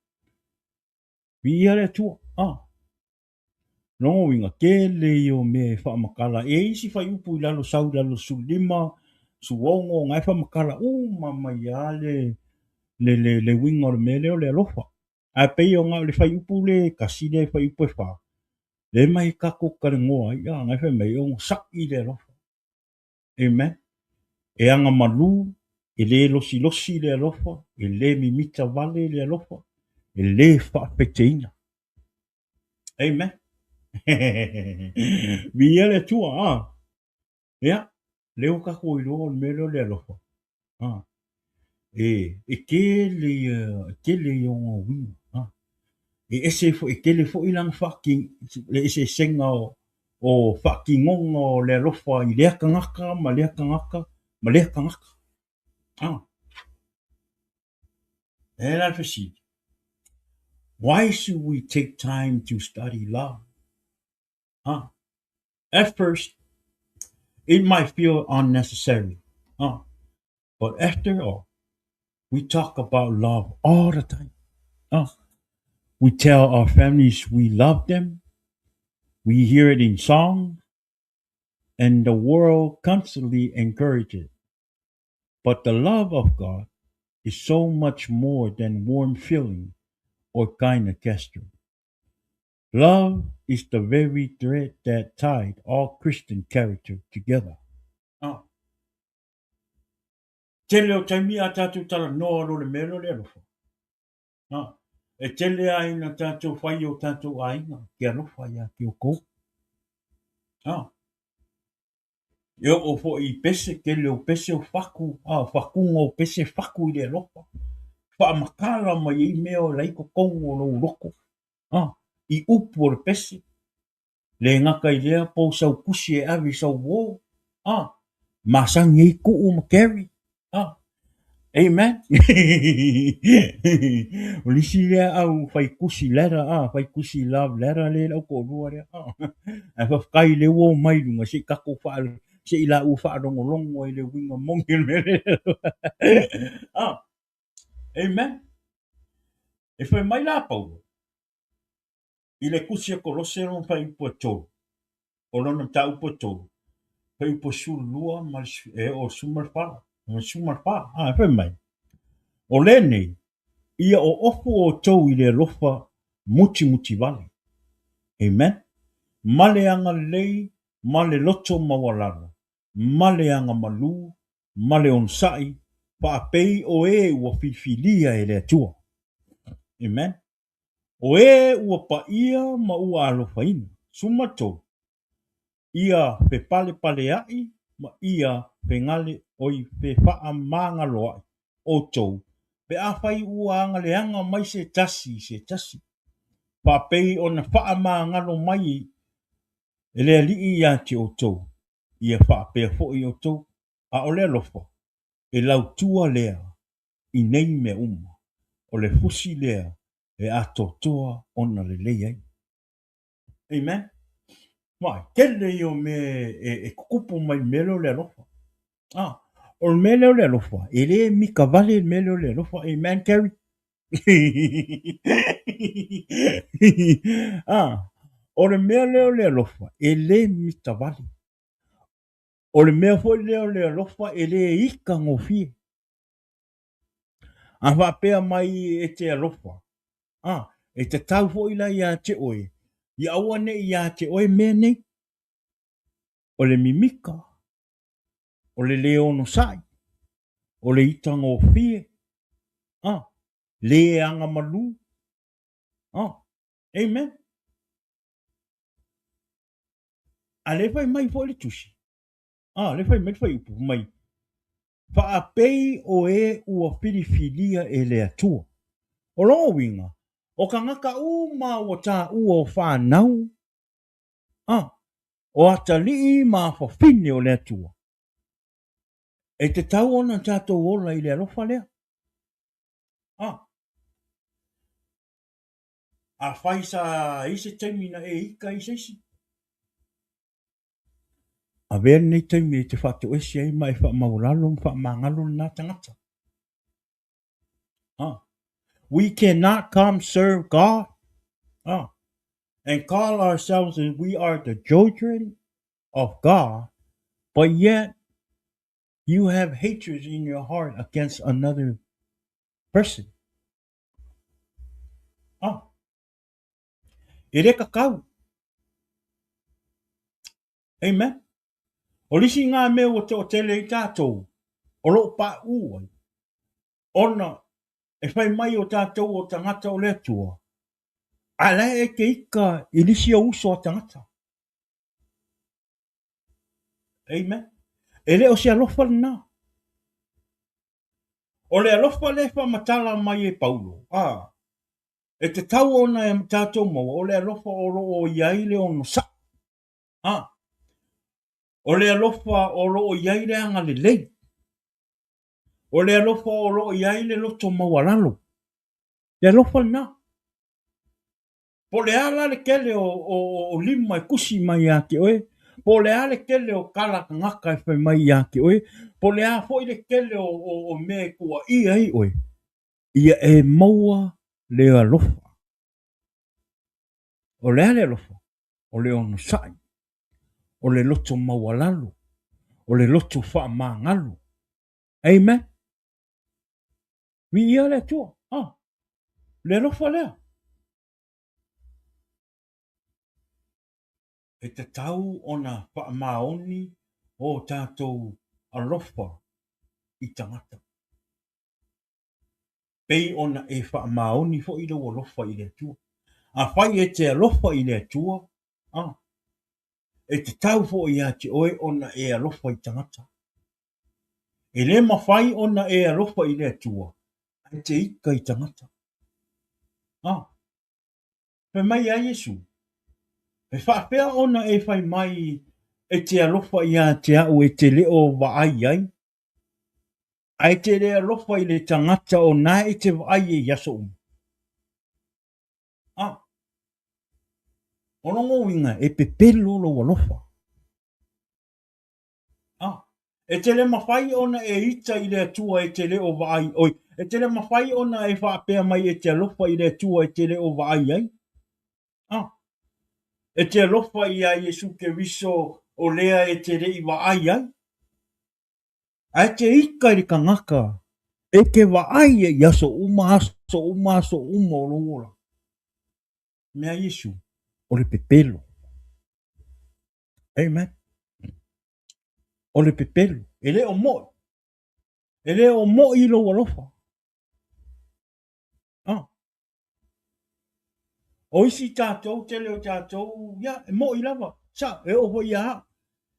Viia le Atua. Ah. Lona uiga, tele ia o mea e faamatala. E i ai isi fuaiupu i lalo sau i lalo 15, 16, na e faamatala uma mai lava le, le, le, le uiga o le mea lea o le alofa. Ae pei ona o le fuaiupu le tasi lea fuaiupu e 4, lea mai tatou talanoa ai, ah, na e fai mai, e onosai le alofa. Amen. E agamalu, e le losilosi le alofa, e le mimita vale le alofa, e le faafeteina. Amen. Viia le Atua. Ah. Ia, lea ua tatou iloa o le mea lea o le alofa. Ah. E, e tele ia, e tele ia ona uiga. Ah. E ese foi, e tele foi lana faati, le eseesega o, o faatinoga o le alofa i lea tagata ma lea tagata ma lea tagata. Ah. E la le fesili. Why should we take time to study love? Huh? At first, it might feel unnecessary. Huh? But after all, we talk about love all the time. Huh? We tell our families we love them. We hear it in songs, and the world constantly encourages it. But the love of God is so much more than warm feeling or kind of gesture. Love is the very thread that tied all Christian character together. Ah. Tele o taimi a tātou talanoa lo le mea lea o le alofa. Ah. E tele a ina tātou whai o tātou aiga ke alofa ia te o kou. Ah. E oo foi i pese, tele o pese o faku, a, fakuga o pese faku i le alofa. Faamatala mai ai mea o la i totonu o lou loto, a, i upu o le pese. Le gata i lea po o sau tusi e ave i sau uō, a, masani ai Tuu ma Kerry, a. Amen. O le isi lea au fai tusi letter, a, fai tusi love letter lea i lau toalua lea. A. Ae faafetai lea ua omai i luga se i tatou faa, se i laua faalogologo ai i le uiga moni o le mea lea. A. Amen. E fai mai la Paulo i le tusi a Kolose lona fuaiupu e 3, o lona mataupu e 3, fuaiupu e 12 ma le, e oo i le 14, 14, a, e fai mai, o lenei, ia oofu outou i le alofa mutimutivale. Amen. Ma le agalelei, ma le loto maualalo, ma le agamalu, ma le onosai, faapei o e ua filifilia e le Atua. Amen. O e ua paia ma ua alofaina. 13, ia fepalepaleaʻi ma ia fegale oi fefaamagaloaʻi ʻoutou pe afai ua agaleaga mai se tasi i se tasi, faapei ona faamagalo mai e le Alii ia te ʻoutou, ia faapea foi ʻoutou, a o le alofa, e lautua lea i nei mea uma, o le fusi lea e atoatoa ona lelei ai. Amen. Vaai, tele ia o mea e tutupu mai i le mea lea o le alofa. Ah, o le mea lea o le alofa, e le mita vale le mea lea o le alofa. Amen, Kerry? ah, o le mea lea o le alofa, e le mita vale. O le mea foi lea o le alofa, e le ita gofie. A faapea mai e te alofa, a, e tatau foi la ia te oe, ia aua neʻi ia te oe mea nei, o le mimika, o le lē onosai, o le itagofie, a, lē agamalu, a, amen. A lē fai mai foi le tusi, a, lē fai mai le fuaiupu mai, Faapei o e ua filifilia e le Atua. O lona uiga, O tagata uma ua taua o fanau, a, o atalii ma afafine o le Atua. E tatau ona tatou ola i le alofa lea. A. Afai sa i ai se taimi na e ika ai i se isi, avea lenei taimi e te faatoese ai ma e faamaualalo ma faamagalo lena tagata. Ah. We cannot come serve God and call ourselves that we are the children of God, but yet you have hatred in your heart against another person. Ah. E le kakau. Amen. O le isi ngā mea ua toatele ai tātou, o loo paʻū ai, ona e fai mai o tātou o tagata o le Atua, a la e te ika i lisi o uso a tagata. Amen. E le o se alofa lena. O le alofa lea e faamatala mai e Paulo, a, e tatau ona e tātou maua, o le alofa o lo o i ai le onosai. A, o le alofa o lo o i ai le agalelei. O le alofa o lo o i ai le loto maualalo. Le alofa lena. Po o le a la le tele o, o, o lima e kusi mai ia te oe, po o le a le tele o tala tagata e fai mai ia te oe, po o le a foi le tele o, o, o mea e tuuaia ai oe, ia e maua le alofa. O le a le alofa? O le onosai, o le loto maualalo, o le loto faamagalo. Amen. Viia le Atua. Ah, le alofa lea. E tatau ona faamaoni o tātou alofa i tagata. Pei ona e faamaoni foi lou alofa i le Atua. Afai e te alofa i le Atua, ah, e tatau foi ia te oe ona e alofa i tagata. E le mafai ona e alofa i le Atua, ae te ika i tagata. Ah, fai mai ia Iesu, e faapea ona e fai mai e te alofa ia te au e te le o vaai ai, ae te le alofa i le tagata o na e te vaai ai i aso uma. Ah, o lona uiga e pepelo lou alofa. Ah, e te le mafai ona e ita i le Atua e te le o vaai, oi, e te le mafai ona e faapea mai e te alofa i le Atua e te le o vaai ai. Ah, e te alofa iā Iesu Keriso o lea e te le i vaai ai. Ae te ika i le tagata e te vaai ai i aso uma, aso uma, aso uma o lou ola. Mea Iesu, o le pepelo. Amen. O le pepelo. E le o mo'i. E le o mo'i lou alofa. Ah. O isi tātou, tele o tātou, ia, e mo'i lava. Sa, e oo foi ia au.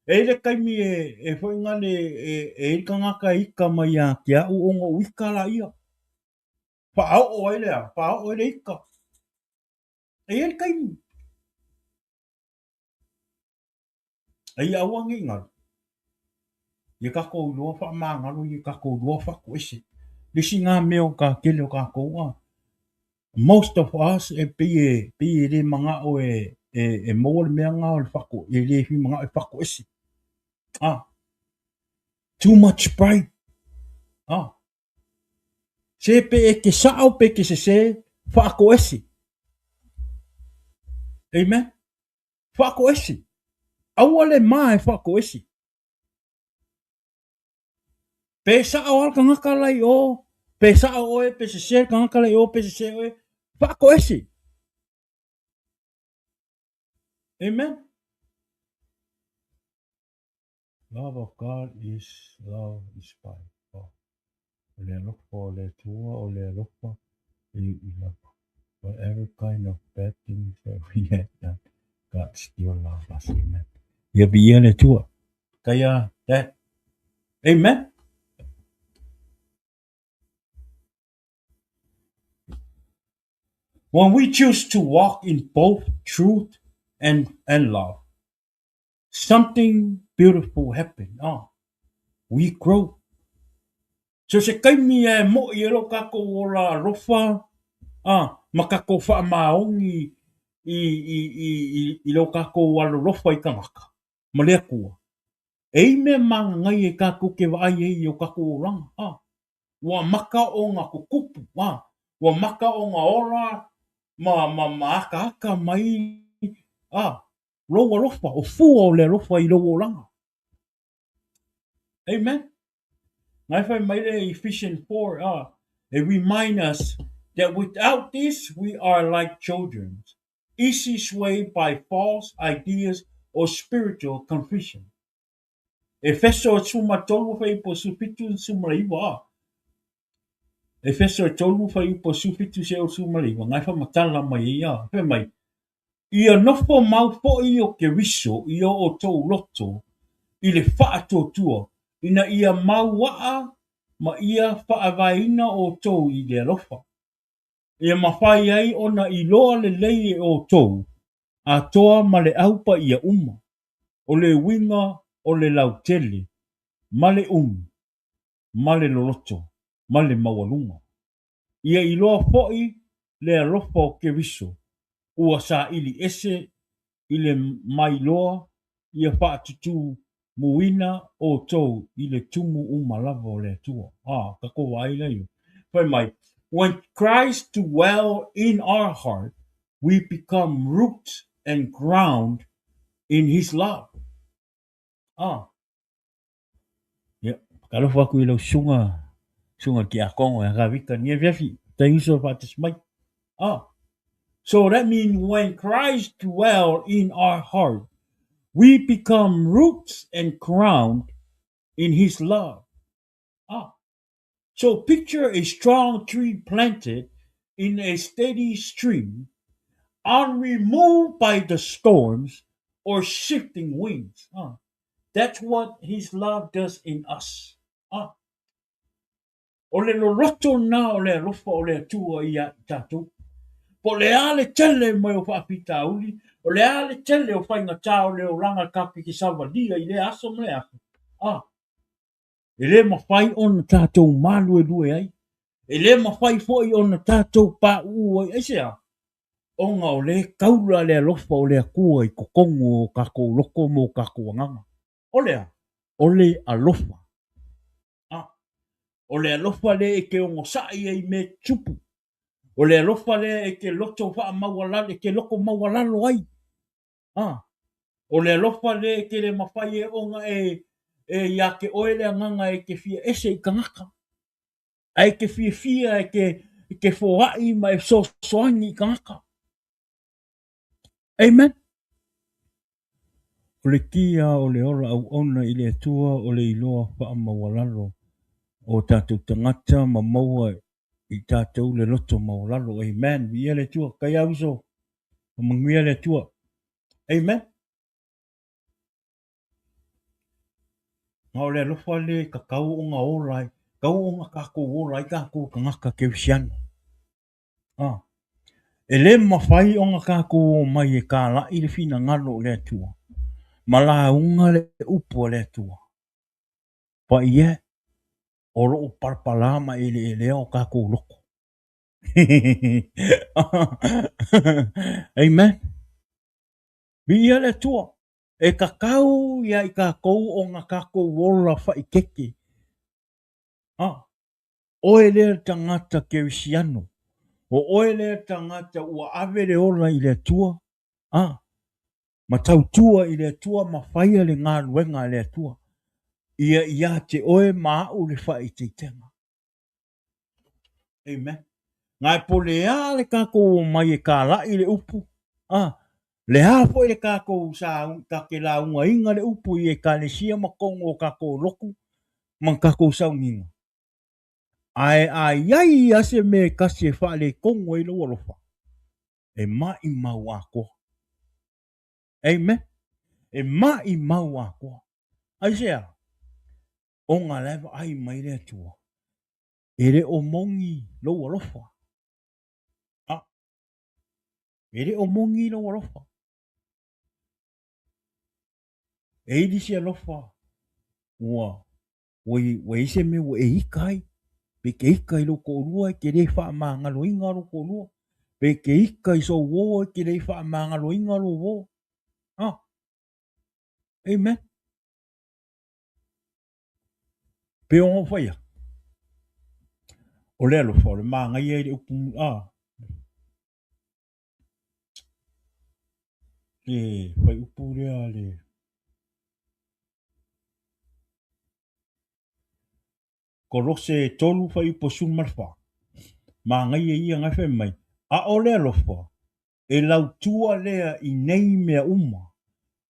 E i ai le taimi e, e foi ngale, e, e i ai le tagata e ika mai ia te au ona ou ika laia. Faaoo ai le a, faaoo ai le ika. E i ai le taimi. A ia aua nei galu. Ia tatou iloa faamagalo, ia tatou iloa faatoese. Le isi na mea o ka tele o tatou a. Most of us e pei e, pei e le manao e, e, e maua le mea na o le fato, e le fia manao e faatoese. Ah. Too much pride. Ah. Se pe e te sao pe te sese, faatoese. Amen. Faatoese. Aua le ma e faatoese. Pe sao a le tagata la i o, pe sao oe, pe sese le tagata la i o, pe sese oe, faatoese. Amen. Love of God is love inspired. Oh. O le alofa o le Atua, o le alofa e uʻi lava. Whatever kind of bad things that we had done, God still love us. Amen. Ia viia le Atua. Kaya, that. Amen. When we choose to walk in both truth and love, something beautiful happen. Ah, we grow. So se taimi e mo'i e lo kākou ola alofa, ah, ma kākou faamaoni i lo kākou alolofa i kangaka, ma le Atua. E i mea magagai e kākou ke vaai ai i o kākou olaga. Ah, ua maka o ngā kukupu, ah, ua maka o ngā ola ma akaaka mai, ah, lou alofa, o fua o le alofa i lou olaga. Amen. Ngai whai mai le Ephesians 4, it remind us that without this we are like children, easy swayed by false ideas or spiritual confusion. Efeso e 13 fuaiupu 17 19, ah. Efeso e 3 fuaiupu 17 seia 19, ngai whamatala mai ia, whai mai, ia nofo mau fo'i o Keriso i o outou loto i le faatuatua, ina ia mauaa ma ia faavaeina outou i le alofa. Ia mafai ai ona iloa lelei e outou, atoa ma le aupa ia uma, o le uiga o le lautele, ma le umi, ma le loloto, ma le maualuga. Ia iloa fo'i le alofa o Keriso, ua saili ese i le mailoa ia faatutumuina outou i le tumu uma lava o le Atua. Ah, kākou vaai lea. Fai mai, when Christ dwell in our heart, we become roots and ground in his love. Ah. Ia, whakalofa aku i lau susuga ki a Kongo e ka vika ni afiafi, tai uso whaatasi mai. Ah. So that means when Christ dwell in our heart, we become roots and ground in his love. Ah. So picture a strong tree planted in a steady stream, unremoved by the storms or shifting winds. Ah. That's what his love does in us. Ah. O le loloto na o le alofa o le Atua ia i tātou. Po le a le tele mai o faafitauli, o le a le tele o faigata o le olaga ka ke savalia i le aso ma le aso. Ah. E le mafai ona tātou maluelue ai. E le mafai fo'i ona tātou pāuu ai. Aisea? Ona o le kaula le alofa o le Atua i totonu o kākou loko mo kākou agaga. O le a? O le alofa. Ah. O le alofa le e ke ogosa'i ai me tupu. O le alofa le e ke loto faamaualalo, e ke loko maualalo ai. Ah. O le alofa le e ke le mafai e ona e ia ke oe le agaga e ke fia ese i kangaka. Ae ke fiafia e ke foa'i ma e fesoasoani i kangaka. Amen. O le kia o le ola auauna i le Atua o le iloa faamaualalo o tātou tagata ma maua i tātou le loto maualalo. Amen. Viia le Atua. Kai au uso. Manuia le Atua. Amen. Ma o le alofa le kakau o ngā ola ai. Kau o ngā kākou ola ai kākou kangaka kerisiano. Ah. E le mafai o ngā kākou o mai e kāla'i le finagalo o le Atua. Ma lauga le upu a le Atua. But yet, o loo palapala ma eleelea o kākou loko. Amen. Viia le Atua. E kakau ia i kākou o ngā kākou ola whaikeke. Ah. Oe lea tagata kerisiano. O oe lea tagata ua ave le ola i le Atua. Ah. Ma tautua i le Atua ma whaia le galuega a le Atua. Ia ia te oe ma au le whaiteitega. Amen. Ngai po le a le kākou o mai e kāla'i le upu. Ah, le a fo'i le kākou sa ka ke launga inga le upu i ekalesia ma kongo o kākou loku ma kākou sauniga. Ae a iai ia se me kasi e whaale kongo i lau alofa. E ma'i mau akoa. Amen. E ma'i mau akoa. Aisea? O ngā lewa ai mai le Atua. E le o moni lou alofa. Ah. E le o moni lou alofa. E ili se alofa ua ua ua i ai se mea ua e ika ai, pe ke ika i lou toalua e te le faamagaloina lou toalua, pe ke ika i sou uo e te le faamagaloina lou uo. Ah, amen. Pe ona ou fai atu, o le alofa o le manaia i le upu, ah, le fuaiupu lea le Kolose 3 fuaiupu 14. Manaia ia na e fai mai, a o le alofa e lautua lea i nei mea uma,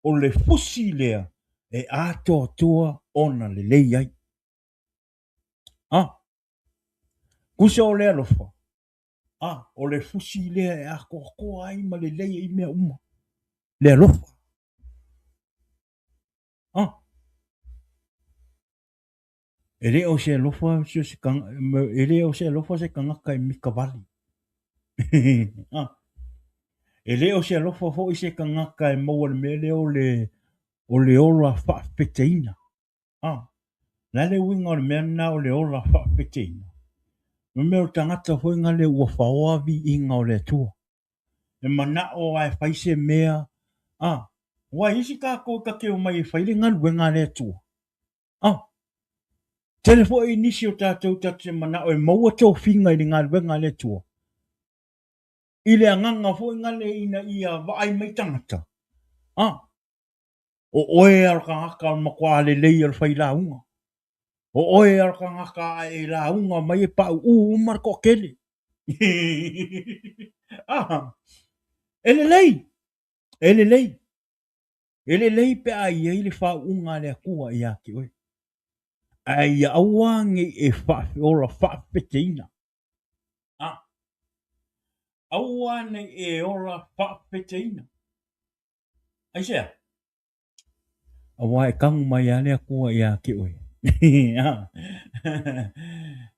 o le fusi lea e atoatoa ona lelei ai. Ah, tusa o le alofa, ah, o le fusi lea e atoatoa ai ma lelei ai mea uma. Le alofa. Ah, e le o se alofa se se e le o se alofa se tagata e mika wale. Ah, e le o se alofa foi se tagata e maua le mea lea o le o le ola faafeteina. Ah, la le uiga o le mea lena o le ola faafeteina. Mo mea o le tagata foi ngale ua faoa viiga o le Atua. E manao lava e fai se mea, ah, aua e isi tatou ta te omai e fai le galuega a le Atua. Ah, tele foi nisi o tatou tatou te manao e maua tofiga i le galuega a le Atua. I le agaga foi ngale ina ia vaai mai tagata. Ah, o oe a le tagata o le matua lelei o le failauga. O oe a le tagata a e lauga mai e pauu uma le toatele. Ah, e lelei, e lelei, e lelei pe a i ai le faauuga a le Atua ia te oe. Ae ia aua nei e ola faafeteina. Ah, aua nei e ola faafeteina. Aisea? Aua e kagu mai lava le Atua ia te oe.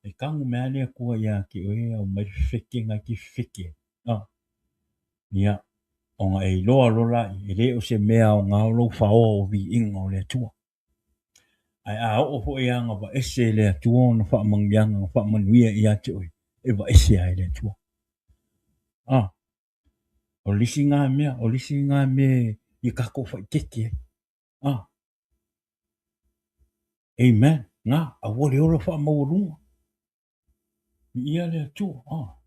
E kagu mai lava le Atua ia te oe, aumai le fefetega e te fefete ai. Ah. Ia, ona e iloa loa laia, e le o se mea aoga o lou faoa o viiga o le Atua. Ae a oo foi lava ina vaese e le Atua ona faamanuiaga na faamanuia ia te oe, e vaese lava e le Atua. Ah. O le isi na mea, o le isi na mea i tatou faaeteete ai. Ah. Amen. Na, aua le ola faamaualuga. Viia le Atua. Ah.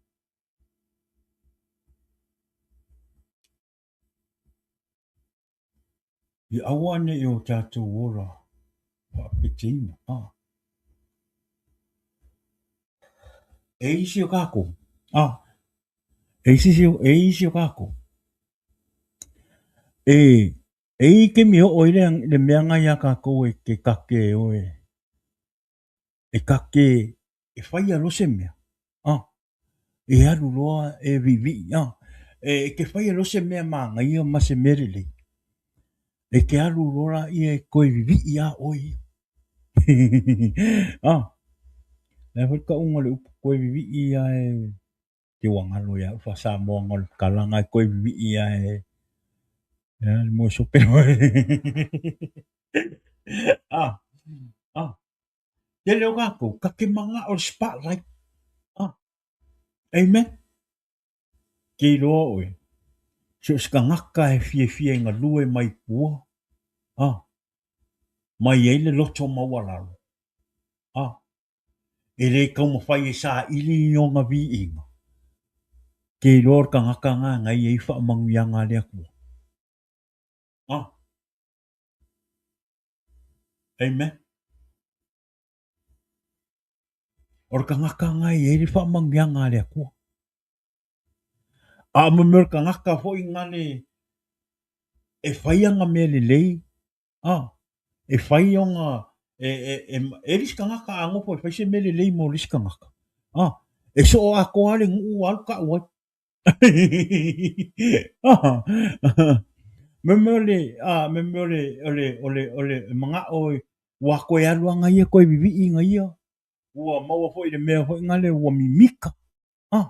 Ia aua ne i o tatou ola faapeteina. Ah. E isi o kākou. Ah. E isi, e isi o kākou. E, e i ke mi o i le, le mea ngai a kākou e ke kake oe. E kake e whai alo se mea. Ah. E alu loa e viivii, a. E ke whai alo se mea māngaia ma se mea lelei. E ke alu loa la ia e koe vivii a oe ia. A. Le foi ka unga le upu koe vivii a e te ua ngalo ia ufa Samoa nga le kalanga e koe vivii a e ia le moe sope loa. A. A. Tele o kākou, ka ke manaʻo le spotlight. Ah. Amen. Ke iloa oe, so o se tagata e fiafia i galue mai tua, ah, mai ai le loto maualalo. Ah, e le taumafai e saili i ona viiga. Ke iloa o le tagata na ngai ai faamanuiaga a le Atua. Ah. Amen. O le tagata na e i ai le faamanuiaga a le Atua. A mo mea o le tagata foi na le e fai ana mea lelei, a, e fai ona, e, e, e, e le isi tagata a nofo e fai se mea lelei mo le isi tagata, a, e soo atoa le nuu alu tau ai. Me mea o le, a, me mea o le, o le, o le, o le manaʻo ua koe alu ana ia koe viviʻi na ia, ua maua foi le mea foi nale ua mimika. A,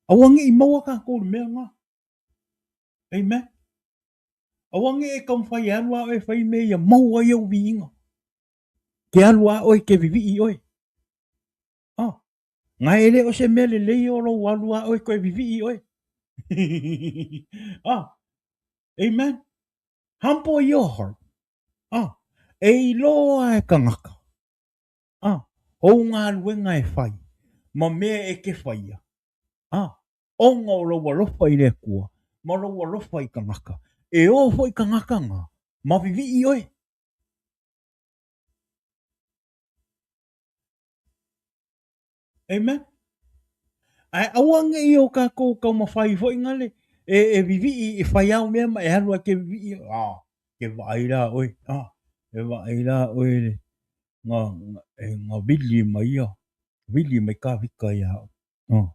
aua ne i maua kākou i le mea na. Amen. Aua ne i e taumafai e alu lava oe e fai mea ia maua ai ou viiga. Ke alu lava oe ke vivii oe. Ah, na e le o se mea lelei o lou alu lava oe toe vivii oe. Ah, amen. Humble your heart. Ah, e iloa e tagata. Ah, ou galuega e fai ma mea e te faia. Ah, ona o lou alofa i le Atua ma lou alofa i tagata, e o foi tagata na ma vivii oe. Amen. Ae aua ne i o tatou taumafai foi nale e, e vivii e fai ao mea ma e alu ai ke vivii. Ah, ke vaai la oe. Ah, e vaai la oe le nga, nga, e, nga vili mai ia. Vili mai ka vika ia. Ah,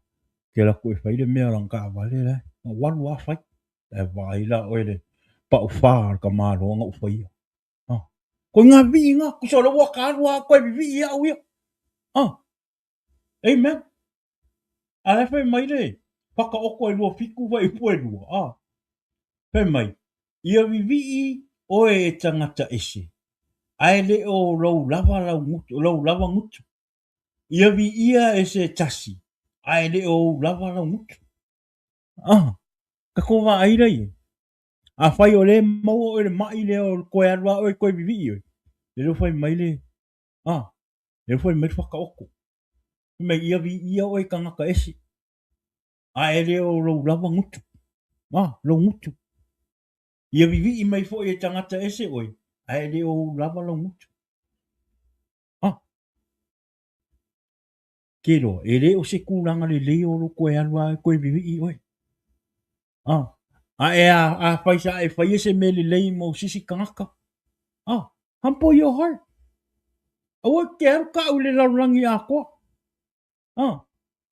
ke laku e fai le mea lana taavale la. Na ou alu lava fai. Ae vaai la oe le paufa o le tamaloa na ou faia. Ah, koe ngā vivii ngā, kusa o le ua ka alu a koe vivii au ia. Ah, amen. A la fai mai le whakaoko e 27 whai upu e lua. Ah, fai mai, ia vivii oe e tangata ese, ae le o lou lava lau ngutu, lou lava ngutu. Ia viia e se tasi, ae le o ou lava lau ngutu. Ah, ka ko vaai la ia. Afai o lea e maua oe le mai lea o koe alu a oe koe vivii oe, le leo fai mai le, ah, le leo fai mai le whakaoko. Fai mai ia viia oe tangata ese, a e le o lou lava ngutu. Ah, lou ngutu. Ia vivii mai foi e tangata ese oe, a e le o ou lava lou ngutu. Ah, ke loa, e le o se tulaga lelei o lou koe alu a koe vivii oe. Ah, a e a, a fai sa e faia se mea lelei mo sisi tagata. Ah, humble your heart. Aua e te alu ka'u i le lalolagi atoa. Ah,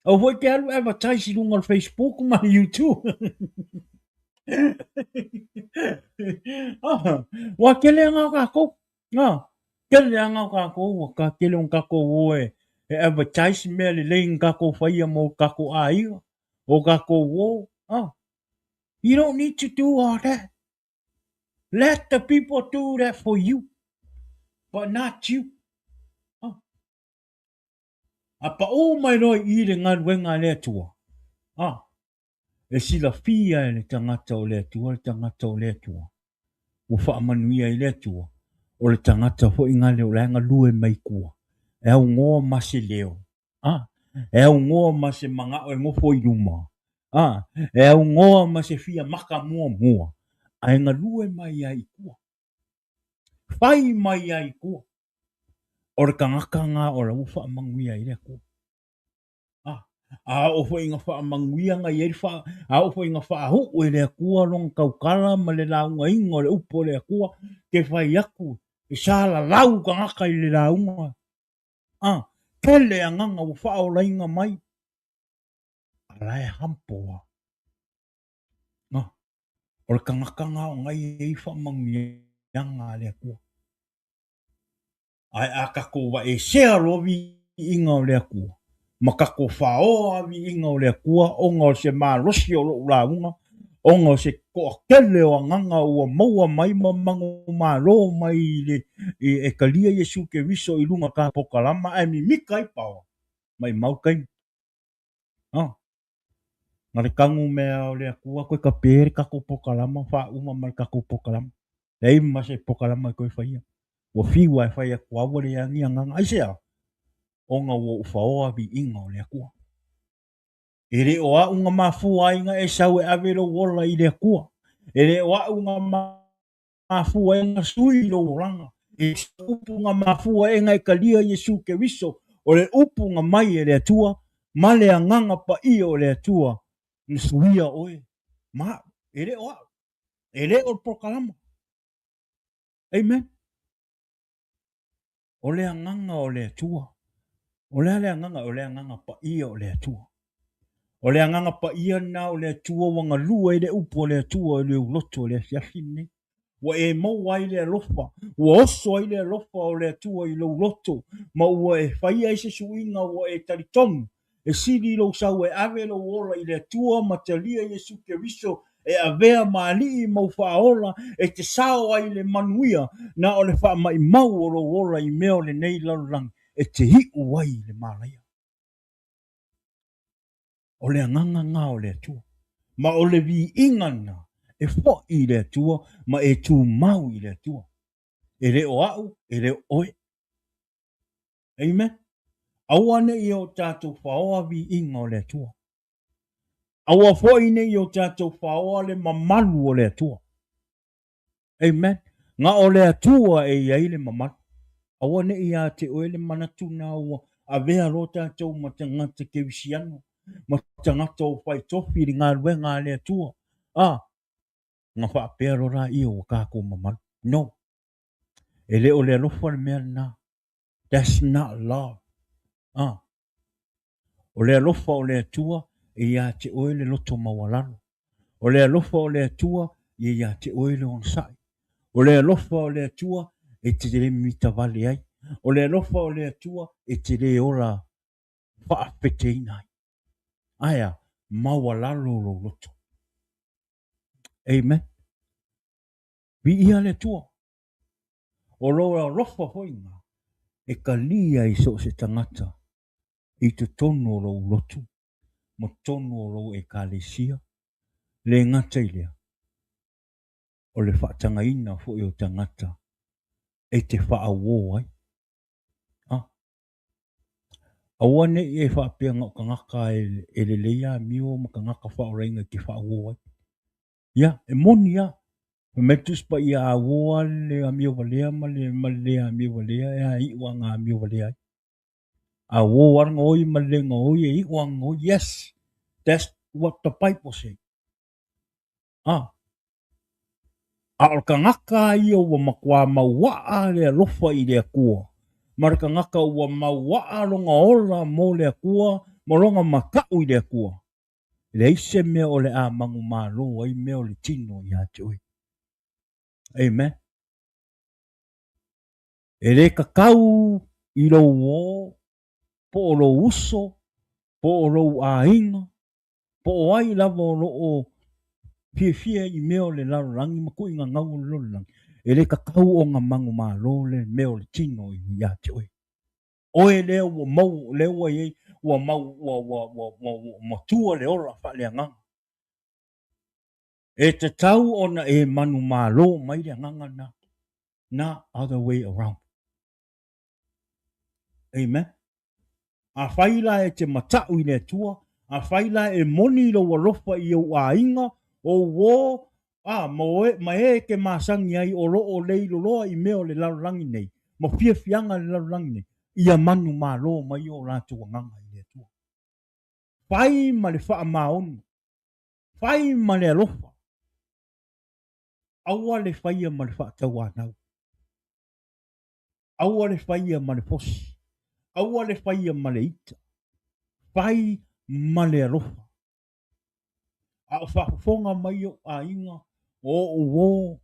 aua foi e te alu advertise i luga o le Facebook ma le YouTube. Ah, ua tele aga o tatou. Ah, tele aga o tatou, ua ka tele o tatou o e, e advertise mea lelei na tatou faia mo tatou aiga, o tatou o. Ah, you don't need to do all that. Let the people do that for you, but not you. Ah. A paʻū mai loa i i le galuega a le Atua. Ah, e silafia e le tagata o le Atua le tagata o le Atua. Ua faamanuia i le Atua, o le tagata foi gale o la e galue mai tua, e augoa ma se leo, ah, e augoa ma se manao e nofo i luma, ah, e augoa ma se fia maka muamua, ae galue mai ai i tua. Fai mai ai i tua. O le tagata na o la ua faamanuia i le Atua. A, a oo foi ina faamanuia na i ai le faa, a oo foi ina faauu e le Atua lona tautala ma le laugaina o le upu o le Atua, ke fai atu, e salalau tagata i le lauga. A, tele agaga ua faaolaina mai, a la e humble lava. A, o le tagata na o na i ai faamanuiaga a le Atua. Ae a tatou vaesea loa viiga o le Atua, ma tatou faoa viiga o le Atua ona o se malosi o lou lauga, ona o se toatele o agaga ua maua mai ma manumalo mai i le e talia Iesu Keriso i luga o ta pokalama ae mimita ai paoa, maimau taimi. Ah. Na le tanu mea o le Atua koe kape le tatou pokalama faauma ma le tatou pokalama. Leai ma se pokalama e toe faia. Ua fiu lava e fai atu lava ua leai ni agaga. Aisea? Ona ua ou faoa viiga o le Atua. E le o a'u na mafua ai na e sau e ave lou ola i le Atua. E le o a'u na mafua ai na sui lou olaga. E se upu na mafua ai na e talia Iesu Keriso, o le upu na mai e le Atua, ma le agaga paia o le Atua na suia oe ma a'u. E le o a'u. E le o le polokalama. Amen. O le agaga o le Atua. O le a le agaga? O le agaga paia o le Atua. O le agaga paia lena o le Atua ua galue ai le upu o le Atua i le uloto o le afiafi lenei. Ua e maua ai le alofa, ua oso ai le alofa o le Atua i lou loto, ma ua e faia ai se suiga ua e talitonu e sili lou sau e ave lou ola i le Atua ma talia Iesu Keriso e avea ma Alii ma ou Faaola e te sao ai i le manuia, na o le faamaimau o lou ola i mea o lenei lalolagi e te iu ai i le malaia. O le agaga lena o le Atua, ma o le viiga lena e foi i le Atua ma e tumau i le Atua. E le o au, e le o oe. Amen. Aua ne i o tatou faoa viiga o le Atua. Aua foi ne i o tatou faoa le mamalu o le Atua. Amen. Na o le Atua e i ai le mamalu. Aua ne i ia te oe le manatu na ua avea loa tatou ma tagata kerisiano, ma tagata o fai tofi i le galuega a le Atua. A, na faapea loa laia ua tatou mamalu. No. E le o le alofa le mea lena. That's not love. A, o le alofa o le Atua e ia te oe le loto maualalo. O le alofa o le Atua e ia te oe le onosai. O le alofa o le Atua e te le mitavale ai. O le alofa o le Atua e te le ola faafeteina ai. Ae a, maualalo lou loto. Amen. Viia le Atua. O lou alofa foi lena e kalia i so o se tagata i totonu o lou lotu ma totonu o lou ekalesia, le gata i lea, o le faatagaina foi o tagata e te faauō ai. A, aua ne i e faapea na o tagata e lelei amio ma tagata faaolaina e te faauō ai. Ia, e moni lava. Fai mai le Tusi Paia, a uō lava le amio valea ma le, ma le le amio valea, e a iu lava na amio valea ai. A uō lava le gaoi ma le le gaoi, e iu lava na gaoi. Yes, that's what the Bible say. Ah. A o le tagata ia ua matua mauaa le alofa i le Atua, ma le tagata ua mauaa lona ola mo le Atua, ma lona mataʻu i le Atua, E leai se mea o le a manumalo ai mea o le tino ia te oe. Amen. E le tatau i lou ō, po o lou uso, po o lou aiga, po o ai lava o lo o fiafia i mea o le lalolagi ma tuuina gau o le lalolagi, e le tatau ona manumalo le mea o le tino ia te oe. Oe lea ua mau, lea ua i ai, ua mau, ua, ua, ua, ua, ua matua le ola faaleagaga. E tatau ona e manumalo mai le agaga lena. Not other way around. Amen. Afai la e te mataʻu i le Atua, afai la e moni lou alofa i ou aiga, ou uō, a, ma oe, ma e e te masani ai o lo o lei loloa i mea o le lalolagi nei, ma fiafiaga i le lalolagi nei, ia manumalo mai o latou agaga i le Atua. Fai ma le faamaoni, fai ma le alofa, aua le faia ma le faatauanau, aua le faia ma le fosi, aua le faia ma le ita, fai ma le alofa. A o faafofoga mai ou aiga, o ou uō,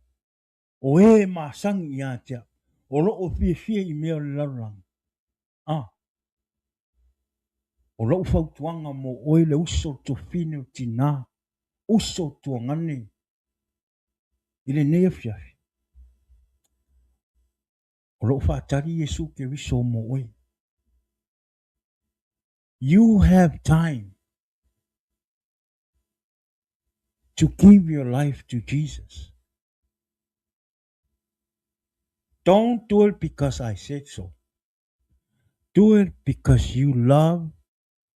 o e masani ia te au, o lo o fiafia i mea o le lalolagi. A, o lou fautuaga mo oe le uso o le tuafafine o le tinā, uso o le tuagane i lenei afiafi, o lo o faatali Iesu Keriso mo oe. You have time to give your life to Jesus. Don't do it because I said so. Do it because you love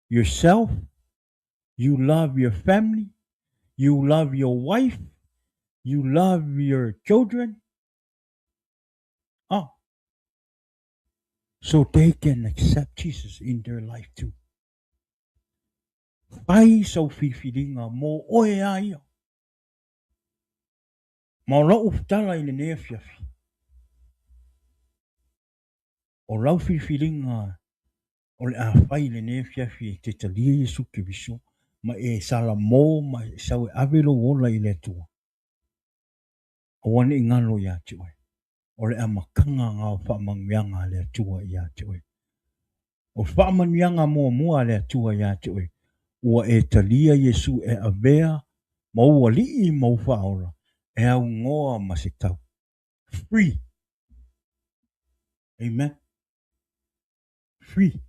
yourself, you love your family, you love your wife, you love your children. Oh. So they can accept Jesus in their life too. Fai sau filifiliga mo oe a ia. Ma o lou tala i lenei afiafi, o lau filifiliga o le a fai i lenei afiafi e te talia Iesu Keriso ma e salamo ma e sau e ave lou ola i le Atua, aua ne i galo ia te oe, o le amataga na o faamanuiaga a le Atua ia te oe. O faamanuiaga muamua a le Atua ia te oe, ua e talia Iesu e avea ma ou Alii ma ou Faaola e aunoa ma se tau. Free. Amen. Free.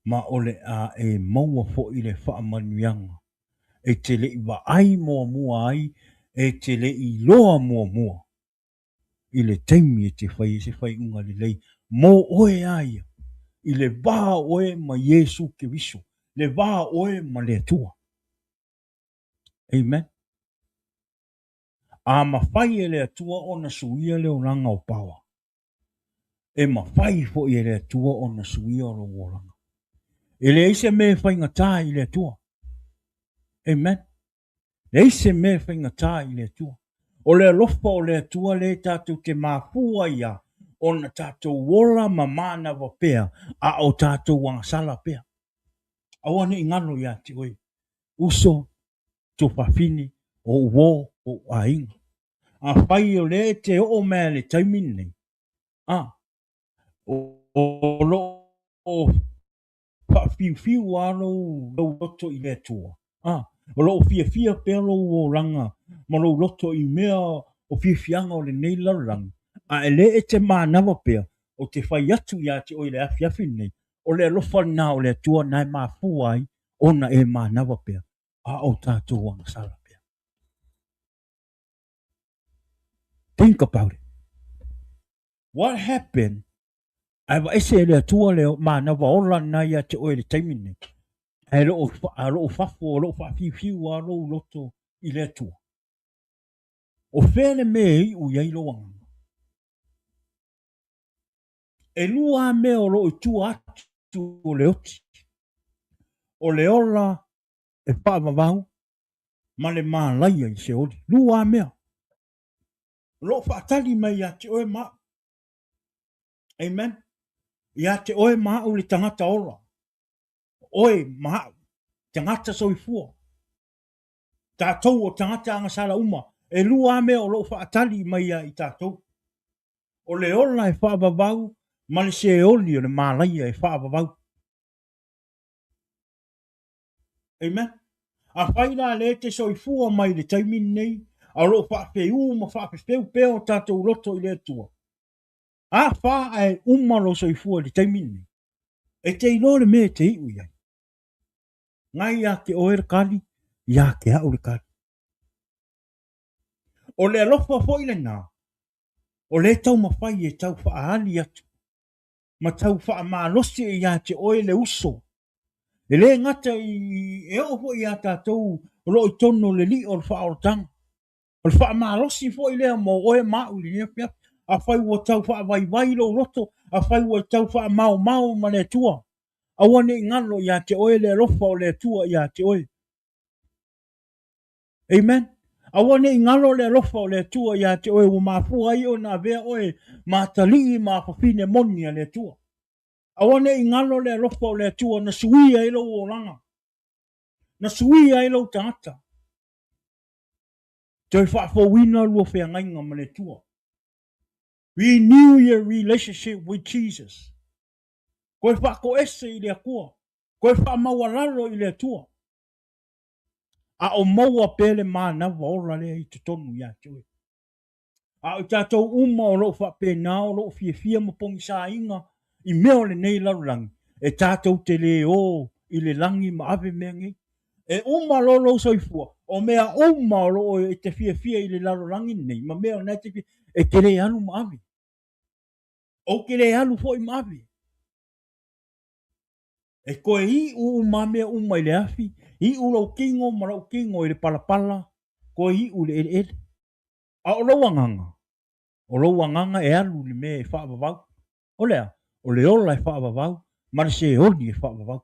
Ma o le a e maua foi le faamanuiaga e te le i vaai muamua ai, e te le i iloa muamua i le taimi e te fai ai se faaiuga lelei mo oe a ia, i le va o oe ma Iesu Keriso, le va o oe ma le Atua. Amen. A mafai e le Atua ona suia le olaga o Paoa, e mafai foi e le Atua ona suia lou olaga. E leai se mea e faigata i le Atua. Amen. Leai se mea e faigata i le Atua. O le alofa o le Atua lea tatou te mafua ai lava ona tatou ola ma manava pea a o tatou agasala pea. Aua ne i galo ia te oe, uso, tuafafine, o ou uo, o ou aiga. Afai o lea e te oo mai i le taimi lenei, a, o lo o faafiufiu lava lou loto i le Atua, a, o lo o fiafia pea lou olaga ma lou loto i mea o fiafiaga o lenei lalolagi, a e le e te manava pea, ou te fai atu ia te oe i le afiafi lenei, o le alofa lena o le Atua na e mafua ai ona e manava pea, a o tatou agasala pea. Think about it. What happened? Ae vaese e le Atua le manava ola lena ia te oe i le taimi lenei. Ae lo o fafo, o lo o faafiufiu lava lou loto i le Atua. O fea le mea e iu i ai lou agaga? E lua lava mea o lo o i tua atu o le oti. O le ola e faavavau ma le malaia i se oli. Lua lava mea. O lo o faatali mai ia te oe ma au. Amen. Ia te oe ma au le tagata ola. Oe ma au, tagata soifua. Tatou o tagata agasala uma. E lua lava mea o lo o faatali mai ia i tatou. O le ola e faavavau ma le seoli o le malaia e faavavau. Amen. Afai la lea e te soifua mai i le taimi lenei, a o lo o faafeū ma faafefeu pea o tatou loto i le Atua, a fa ae uma lou soifua i le taimi lenei, e te iloa le mea e te iu i ai. Ngai ia te oe le kali, ia te au le kali. O le alofa foi lena, o lea e taumafai e tau faaali atu ma tau faamalosi ia te oe le uso. E le gata i, e oo foi ia tatou o lo o i totonu o le lio o le faaolataga. O le faamalosi foi lea mo oe ma au i lenei afiafi. Afai ua tau faavaivai lou loto, afai ua tau faamaomao ma le Atua, aua ne i galo ia te oe le alofa o le Atua ia te oe. Amen. Aua ne i galo le alofa o le Atua ia te oe ua mafua ai ona avea oe ma atalii ma afafine moni a le Atua. Aua ne i galo le alofa o le Atua na suia ai lou olaga, na suia ai lou tagata. Toe faafouina lua feagaiga ma le Atua. Renew your relationship with Jesus. Koe faatoese i le Atua. Koe faamaualalo i le Atua. A o maua pea le manava ola lea i totonu ia te oe. A o i tatou uma o lo o faapena o lo o fiafia ma pogisaina i mea o lenei lalolagi, e tatou te le o i le lagi ma ave mea nei. E uma loa lou soifua, o mea uma o lo o e te fiafia i le lalolagi lenei ma mea o na e te fiafia, e te le alu ma ave. Ou te le alu foi ma ave. E toe iu uma mea uma i le afi, iu lou tino ma lou tino i le palapala, toe iu i le eleele. A o lou agaga, o lou agaga e alu i le mea e faavavau. O le a? O le ola e faavavau ma le seoli e faavavau.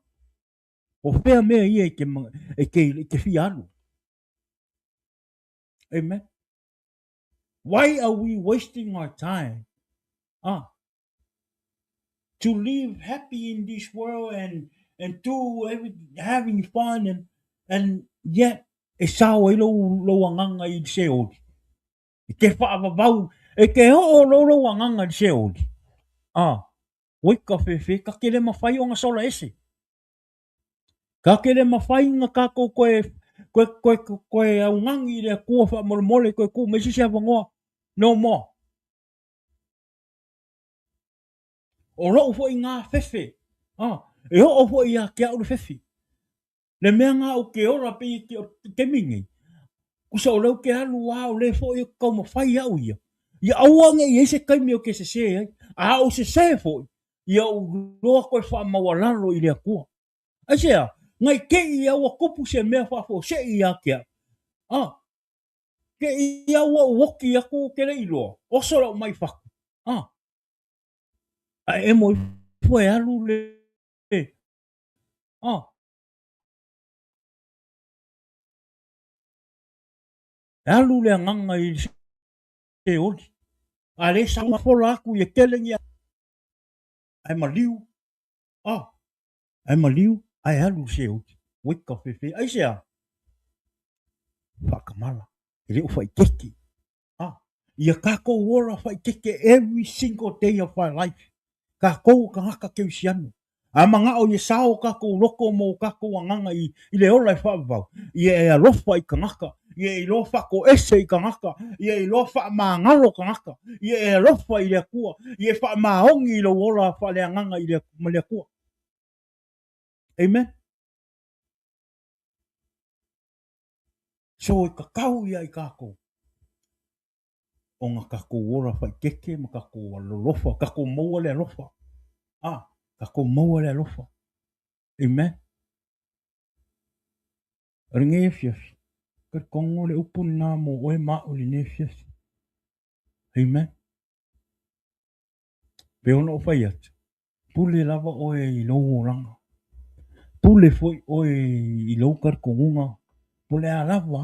O fea mea ia e te, e te, e te fia alu? Amen. Why are we wasting our time? Ah, to live happy in this world and and do every, having fun and and yet e sao ai lou, lou agaga i le seoli. E te faavavau, e te oo lou lou agaga i le seoli. Ah, oi ka fefe, ka te le mawhai ona sola ese. Ka ke le mafai na kākou koe koe koe koe augagi i le Atua faamolemole toe tuu mai se isi avanoa. No more. O lou foi gā fefe, ah, e oo foi ia te au le fefe. Le mea ngā ou te ola pei e te o te taimi nei, kusa o lea ou te alu a o lea foi ou te taumafai au ia, ia aua ne i ai se taimi ou te sesē ai, a ou sesē foi, ia ou iloa toe faamaualalo i le Atua. Aisea? Nai te i a ua tupu se mea faafuasei ia te au. Ah, te i a ua ou oti atu ou te le iloa, oso lau mai fatu. Ah, ae emo ifo e alu le, ah, e alu le agaga i se oli. A le sa fola atu ia tele ni ae maliu. Ah, ae maliu ae alu i se oli. Weka fefe. Aisea? Faakamala. E le o faaeteete. Ah, ia kākou ola faaeteete every single day of our life. Kākou o tagata kerisiano. A manao ia sao o kākou loko ma o kākou agaga i, i le ola e faavavau, ia e alofa i tagata, ia e iloa faatoese i tagata, ia e iloa faamagalo tagata, ia e alofa i le Atua, ia e faamaoni i lou ola faaleagaga i le, ma le Atua. Amen. So e tatau ia i kākou ona kākou ola faaeteete ma kākou alolofa, kākou maua le alofa. Ah, kākou maua le alofa. Amen. O lenei afiafi, talitonu le upu lena mo oe ma au i lenei afiafi. Amen. Pei ona ou fai atu, pule lava oe i lou olaga. Pule foi oe i lou talitonuga, po o le a lava.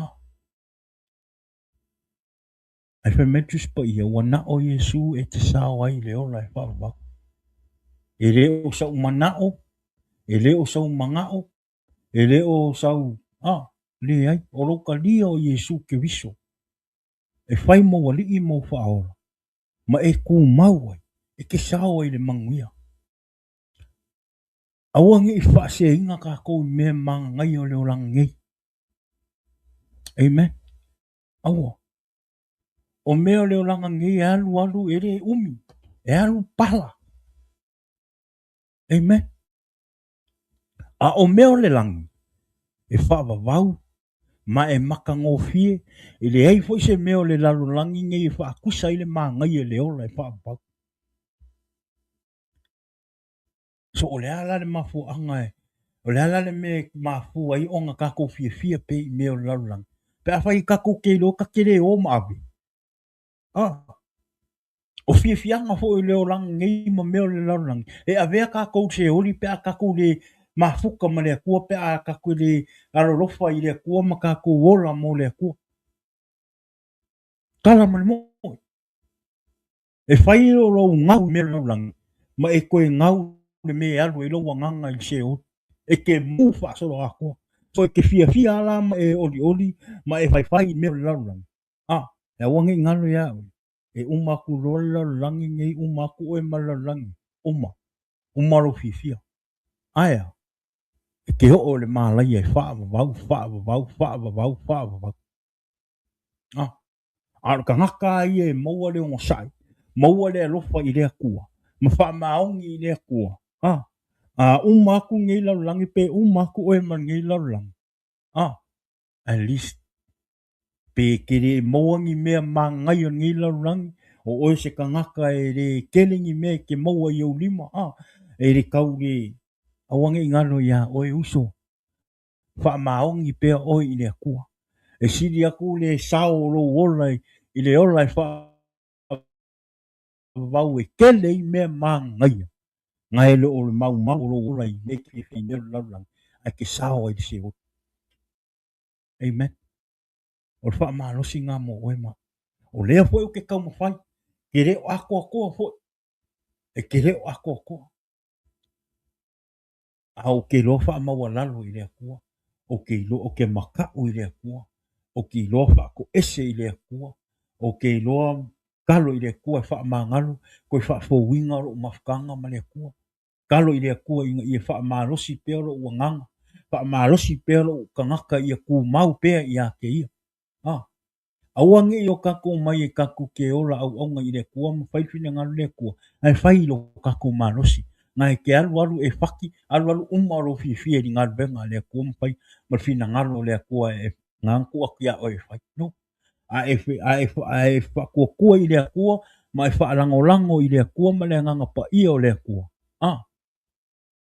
Ae fai mai le Tusi Paia, ua na o Iesu e te sao ai i le ola e faavavau. E le o sau manao, e le o sau manao, e le o sau, ah, leai, o lou talia o Iesu Keriso e fai mou alii ma ou faaola, ma e tumau ai, e te sao ai i le manuia. Aua ne i faaseaina kākou i mea manaia o le olaga nei. Amen. Aua. O mea o le olaga nei e alu alu e le umi, e alu pala. Amen. A o mea o le lagi, e faavavau ma e matagofie, e leai foi se mea o le lalolagi nei e faatusa ai le manaia i le ola e faavavau. So o le a la le mafuaaga e, o le a la le mea e mafua ai ona tatou fiafia pea i mea o le lalolagi? Pe afai tatou te iloa ta te le o ma ave. Ah, o fiafiaga foi o le olaga nei ma mea o le lalolagi, e avea tatou i se oli pe a tatou le mafuta ma le Atua, pe a tatou le alolofa i le Atua ma tatou ola mo le Atua. Tala ma le moe. E fai o lou gau i mea o le lalolagi, ma e toe gau le mea e alu ai lou agaga i le Seoli. E te mū faasoloatoa. So e te fiafia lava la ma e olioli ma e faifai i mea o le lalolagi. A, e aua ne i galo iā oe, e uma atu loa le lalolagi nei, uma atu oe ma le lalolagi, uma, uma lou fiafia. Ae a? E te oo i le malaia e faavavau, faavavau, faavavau, faavavau. A, a o le tagata lava ia e maua le onosai, maua le alofa i le Atua, ma faamaoni i le Atua, a, a uma atu lenei lalolagi pe uma atu oe ma lenei lalolagi, a, at least Pe te le maua ni mea manaia o lenei lalolagi, o oe se tagata e le tele ni mea e te maua i ou lima, a, e le tau le aua ne i galo iā oe uso, faamaoni pea oe i le Atua. E sili atu le sao o lou ola i le ola e faavavau e tele ai mea manaia, na e le o le maumau o lou ola i mea e te fiafia i mea o le lalolagi, ae te sao ai i le Seoli. Amen. O le faamalosi ngā mō oe ma. O lea foi ou te taumafai, ke le o atoatoa foi. E ke le o atoatoa. A ou te iloa faamaualalo i le Atua, ou te iloa, ou te makaʻu i le Atua, ou te iloa faatoese i le Atua, ou te iloa talo i le Atua e faamagalo, toe faafouina lou mafutaga ma le Atua. Talo i le Atua ina ia faamalosi pea lou agaga, Faamalosi pea lou tagata ia tumau pea ia te ia. A, aua ne i o tatou omai e tatou te ola auauna i le Atua ma fai le finagalo o le Atua, ae fai i lo tatou malosi. Na e te alu alu e fati, alu alu uma lou fiafia i le galuega a le Atua ma fai ma le finagalo o le Atua e na ona tuu atu ia oe e fai. No. A e, a e, a e faatuatua i le Atua ma e faalagolago i le Atua ma le Agaga Paia o le Atua, a,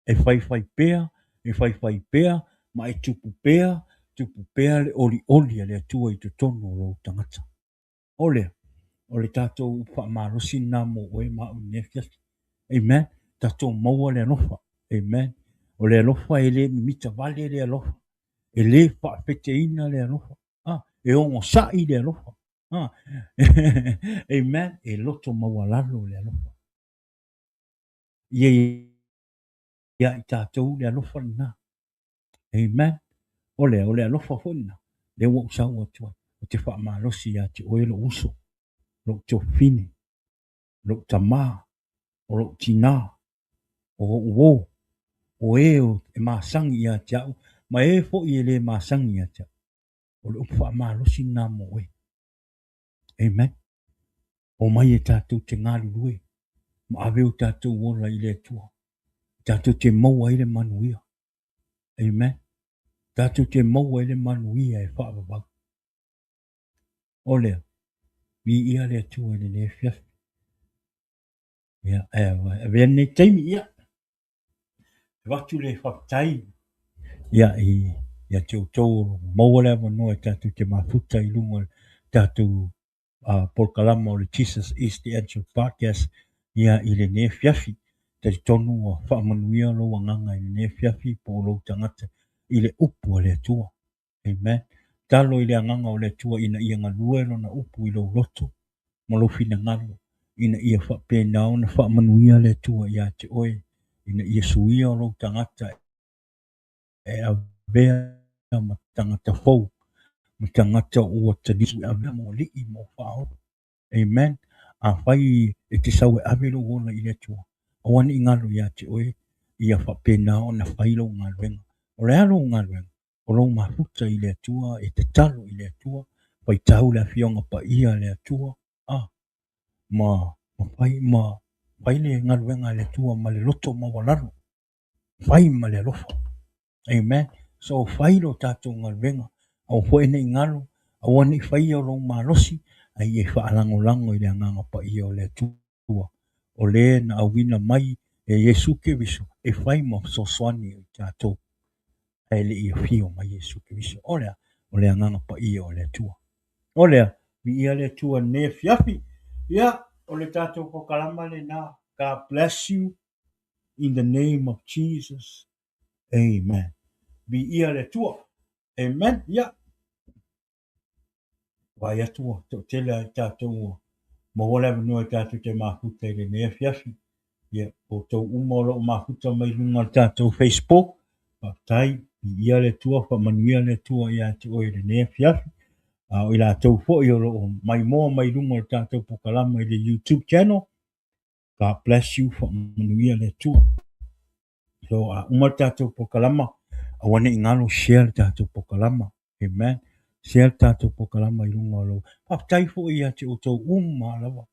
e faifai pea, e faifai pea, ma e tupu pea, tupu pea le olioli a le Atua i totonu o lou tagata. O lea, o le tatou upu faamalosi lena mo oe ma au i lenei afiafi. Amen. Tatou maua le alofa. Amen. O le alofa e le mimita vale le alofa. E le faafeteina le alofa. Ah, e onosai le alofa. Ah. Amen. E loto maualalo le alofa. Ia ia i tatou le alofa lena. Amen. O lea, o le alofa foi lena. Lea ua ou sau atu ai. Ou te faamalosi ia te oe lou uso, lou tuafafine, lou tamā, o lou tinā, o ou uō, o e e masani ia te au, ma e foi e le masani ia te au. O le upu faamalosi lena mo oe. Amen. Omai e tatou te galulue ma ave o tatou ola i le Atua. Tatou te maua ai le manuia. Amen. Tatou te maua ai le manuia e faavavau. O lea, viia le Atua i lenei afiafi. Ia, e avea lenei taimi, ia, avatu le faafetai ia i ia te outou o lo o maua le avanoa e tatou te mafuta i luga o le tatou polokalama o le Jesus is the Answer Podcast ia i lenei afiafi. Talitonu ua faamanuia lou agaga i lenei afiafi po o lou tagata i le upu a le Atua. Amen. Talo i le agaga o le Atua ina ia galue lona upu i lou loto ma lou finagalo, ina ia faapena ona faamanuia le Atua ia te oe, ina ia suia lou tagata e avea ma tagata fou, ma tagata ua talia e avea mo alii ma faaola. Amen. Afai e te sau e ave lou ola i le Atua, aua ne i galo ia te oe ia faapena ona fai lou galuega. O le a lou galuega? O lou mafuta i le Atua, e tatalo i le Atua, faitau le Afioga Paia a le Atua, a, ma, ma fai, ma fai le galuega a le Atua ma le loto maualalo, fai ma le alofa. Amen. So fai lo tatou galuega, aua foi ne i galo, aua ne i faia lou malosi, a ia faalagolago i le Agaga Paia o le Atua, o le na auina mai e Iesu Keriso e fai ma fesoasoani i tatou, ae le i afio mai Iesu Keriso. O le a? O le Agaga Paia o le Atua. O lea, viia le Atua i lenei afiafi. Ia, o le tatou polokalama lena. God bless you in the name of Jesus. Amen. Viia le Atua. Amen. Ia. Vaai atu ua toatele lava i tatou ua maua le avanoa e tatou te mafuta i lenei afiafi. Ia, outou uma o lo o mafuta mai luga o le tatou Facebook, faafetai, viia le Atua, faamanuia le Atua ia te oe i lenei afiafi. A o i latou foi o lo o maimoa mai luga o le tatou polokalama i le YouTube channel, God bless you, faamanuia le Atua. So, a uma le tatou polokalama, aua ne i galo share le tatou polokalama. Amen. Share le tatou polokalama i luga o lou. Faafetai foi ia te outou uma lava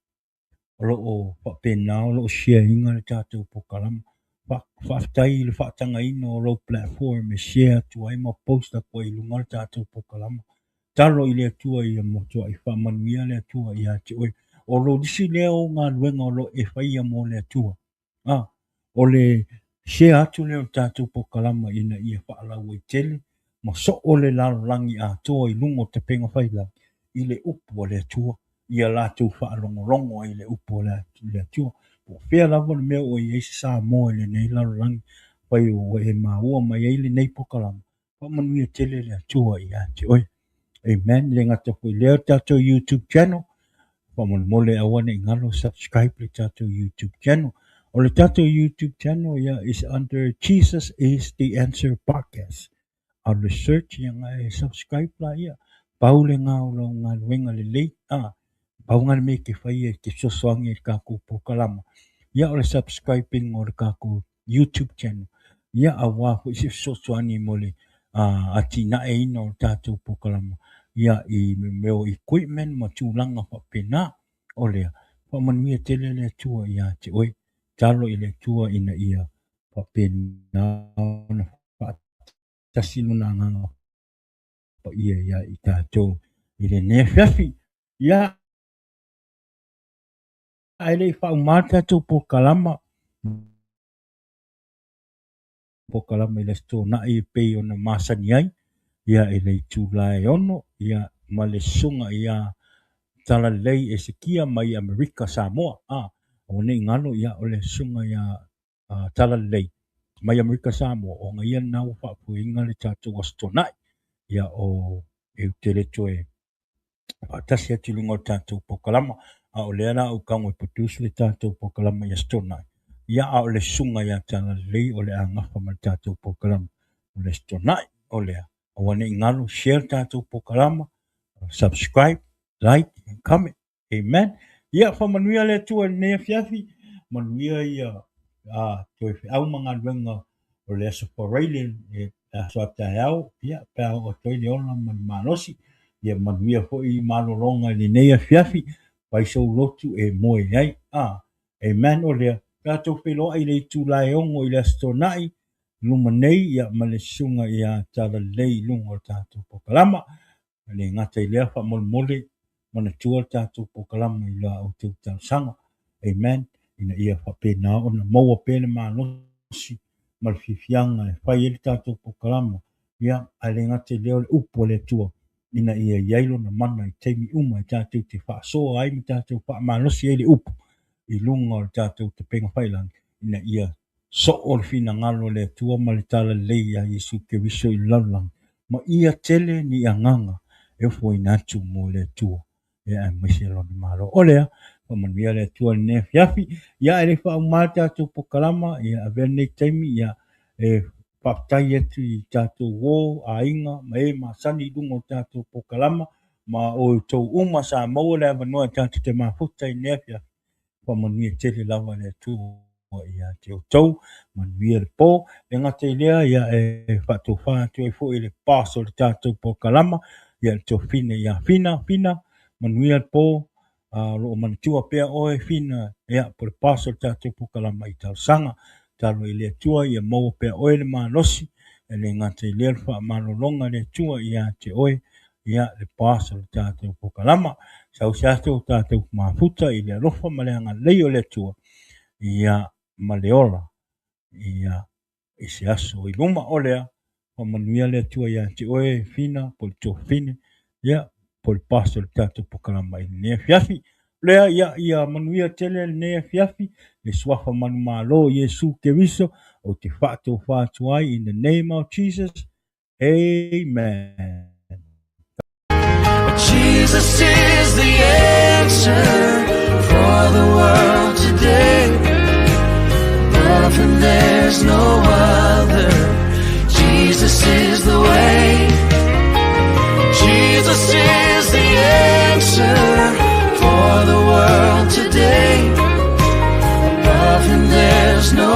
o lo o faapena o lo o share ina le tatou polokalama. Faafetai i le faatagaina o lou platform e share atu ai ma post atu ai i luga o le tatou polokalama. Talo i le Atua ia matuai faamanuia le Atua ia te oe. O lo nisi lea o galuega o lo e faia mo le Atua. A, o le share atu lea o le tatou polokalama ina ia faalauaitele ma soo le lalolagi atoa i luga o tapega failangi i le upu a le Atua, ia latou faalogologo ai i le upu a le Atua. Po o fea lava le mea ua i ai se Samoa i lenei lalolagi, afai ua e maua mai ai lenei polokalama, Faamanuia tele le Atua ia te oe. Amen. Le gata foi lea o le tatou YouTube channel. Faamolemole aua ne i galo subscribe le tatou YouTube channel. O le tatou YouTube channel ia is under Jesus is the Answer Podcast. Alu e search ia nga e subscribe la ia. Pau le ngā o lau galuega lelei. Ah, pau ngā le mea e te whai e te fesoasoani i le tatou polokalama. Ia o le subscribing o le tatou YouTube channel. Ia, aua foi se fesoasoani mo le atinaeina o le tatou polokalama, ia, i mea o equipment ma tulaga faapena. O lea, faamanuia tele le Atua ia te oe. Tatalo i le Atua ina ia faapena ona faatasi Lona Agaga Paia ia i tatou i lenei afiafi. Ia, ae le i faauma le tatou polokalama, polokalama i le Aso Toonai e pei ona masani ai, ia i le itula e 6, ia ma le susuga ia Talalelei Esekia mai Amerika Samoa. A, aua ne i galo, ia o le susuga ia Talalelei mai Amerika Samoa, o ia lena ua faafoeina le tatou Aso Toonai. Ia o e tele toe faatasi atu i luga o le tatou polokalama, a o lea la ou tago e produce le tatou polokalama i Aso Toonai. Ia, a o le susuga ia Talalelei o le a gafa ma le tatou polokalama o le Aso Toonai. O lea, aua ne i galo, share le tatou polokalama, subscribe, like and comment. Amen. Ia, faamanuia le Atua i lenei afiafi, manuia ia a toe feau ma galuega o le Aso Faraile, le aso a taeao, ia, pe a oo atu ai le ola ma le malosi. Ia manuia foi malologa i lenei afiafi, fai sou lotu e moe ai. A, amen. O lea, tatou feiloai i le itula e 6 i le Aso Toonai, luma nei, ia, ma le susuga ia Talalelei i luga o le tatou polokalama. Le gata i lea, faamolemole, manatua le tatou polokalama i la outou talosaga. Amen. Ina ia faapena ona maua pea le malosi ma le fiafiaga e fai ai le tatou polokalama. Ia, ae le gata i lea o le upu a le Atua, ina ia i ai lona mana i taimi uma e tatou te faasoa ai ma tatou faamalosi ai le upu i luga o le tatou tapega failagi, ina ia soo le finagalo o le Atua ma le talalelei ia Iesu Keriso i le lalolagi, ma ia tele ni agaga e ofoina atu mo le Atua, ia aemaise lona Malo. O lea, faamanuia le Atua i lenei afiafi. Ia, e le faauma le tatou polokalama, ia avea lenei taimi, ia, e faafetai atu i tatou uo, aiga, ma e masani i luga o tatou polokalama, ma outou uma sa maua le avanoa e tatou te mafuta i lenei afiafi. Faamanuia tele lava le Atua ia te outou, manuia le po. Le gata i lea, ia e faatofa atu ai foi le boss o le tatou polokalama, ia le Tofine ia Fina. Fina, manuia le po, o lo o manatua pea oe Fina, ia, po le boss o le tatou polokalama i talosaga. Talo i le Atua ia maua pea oe le malosi, e le gata i lea le faamalologa le Atua ia te oe, ia le boss o le tatou polokalama. Sau se aso tatou mafuta i le alofa ma le agalelei o le Atua, ia ma le ola, ia i se aso i luma. O lea, faamanuia le Atua ia te oe Fina, po le Tofine, ia, po le boss o le tatou polokalama i lenei afiafi. Lea, ia, ia manuia tele lenei afiafi, le suafa manumalo Iesu Keriso, ou te faatofa atu ai in the name of Jesus. Amen. Jesus is the answer for the world today. Above him there's no other. Jesus is the way. Jesus is the answer for the world today. Above him there's no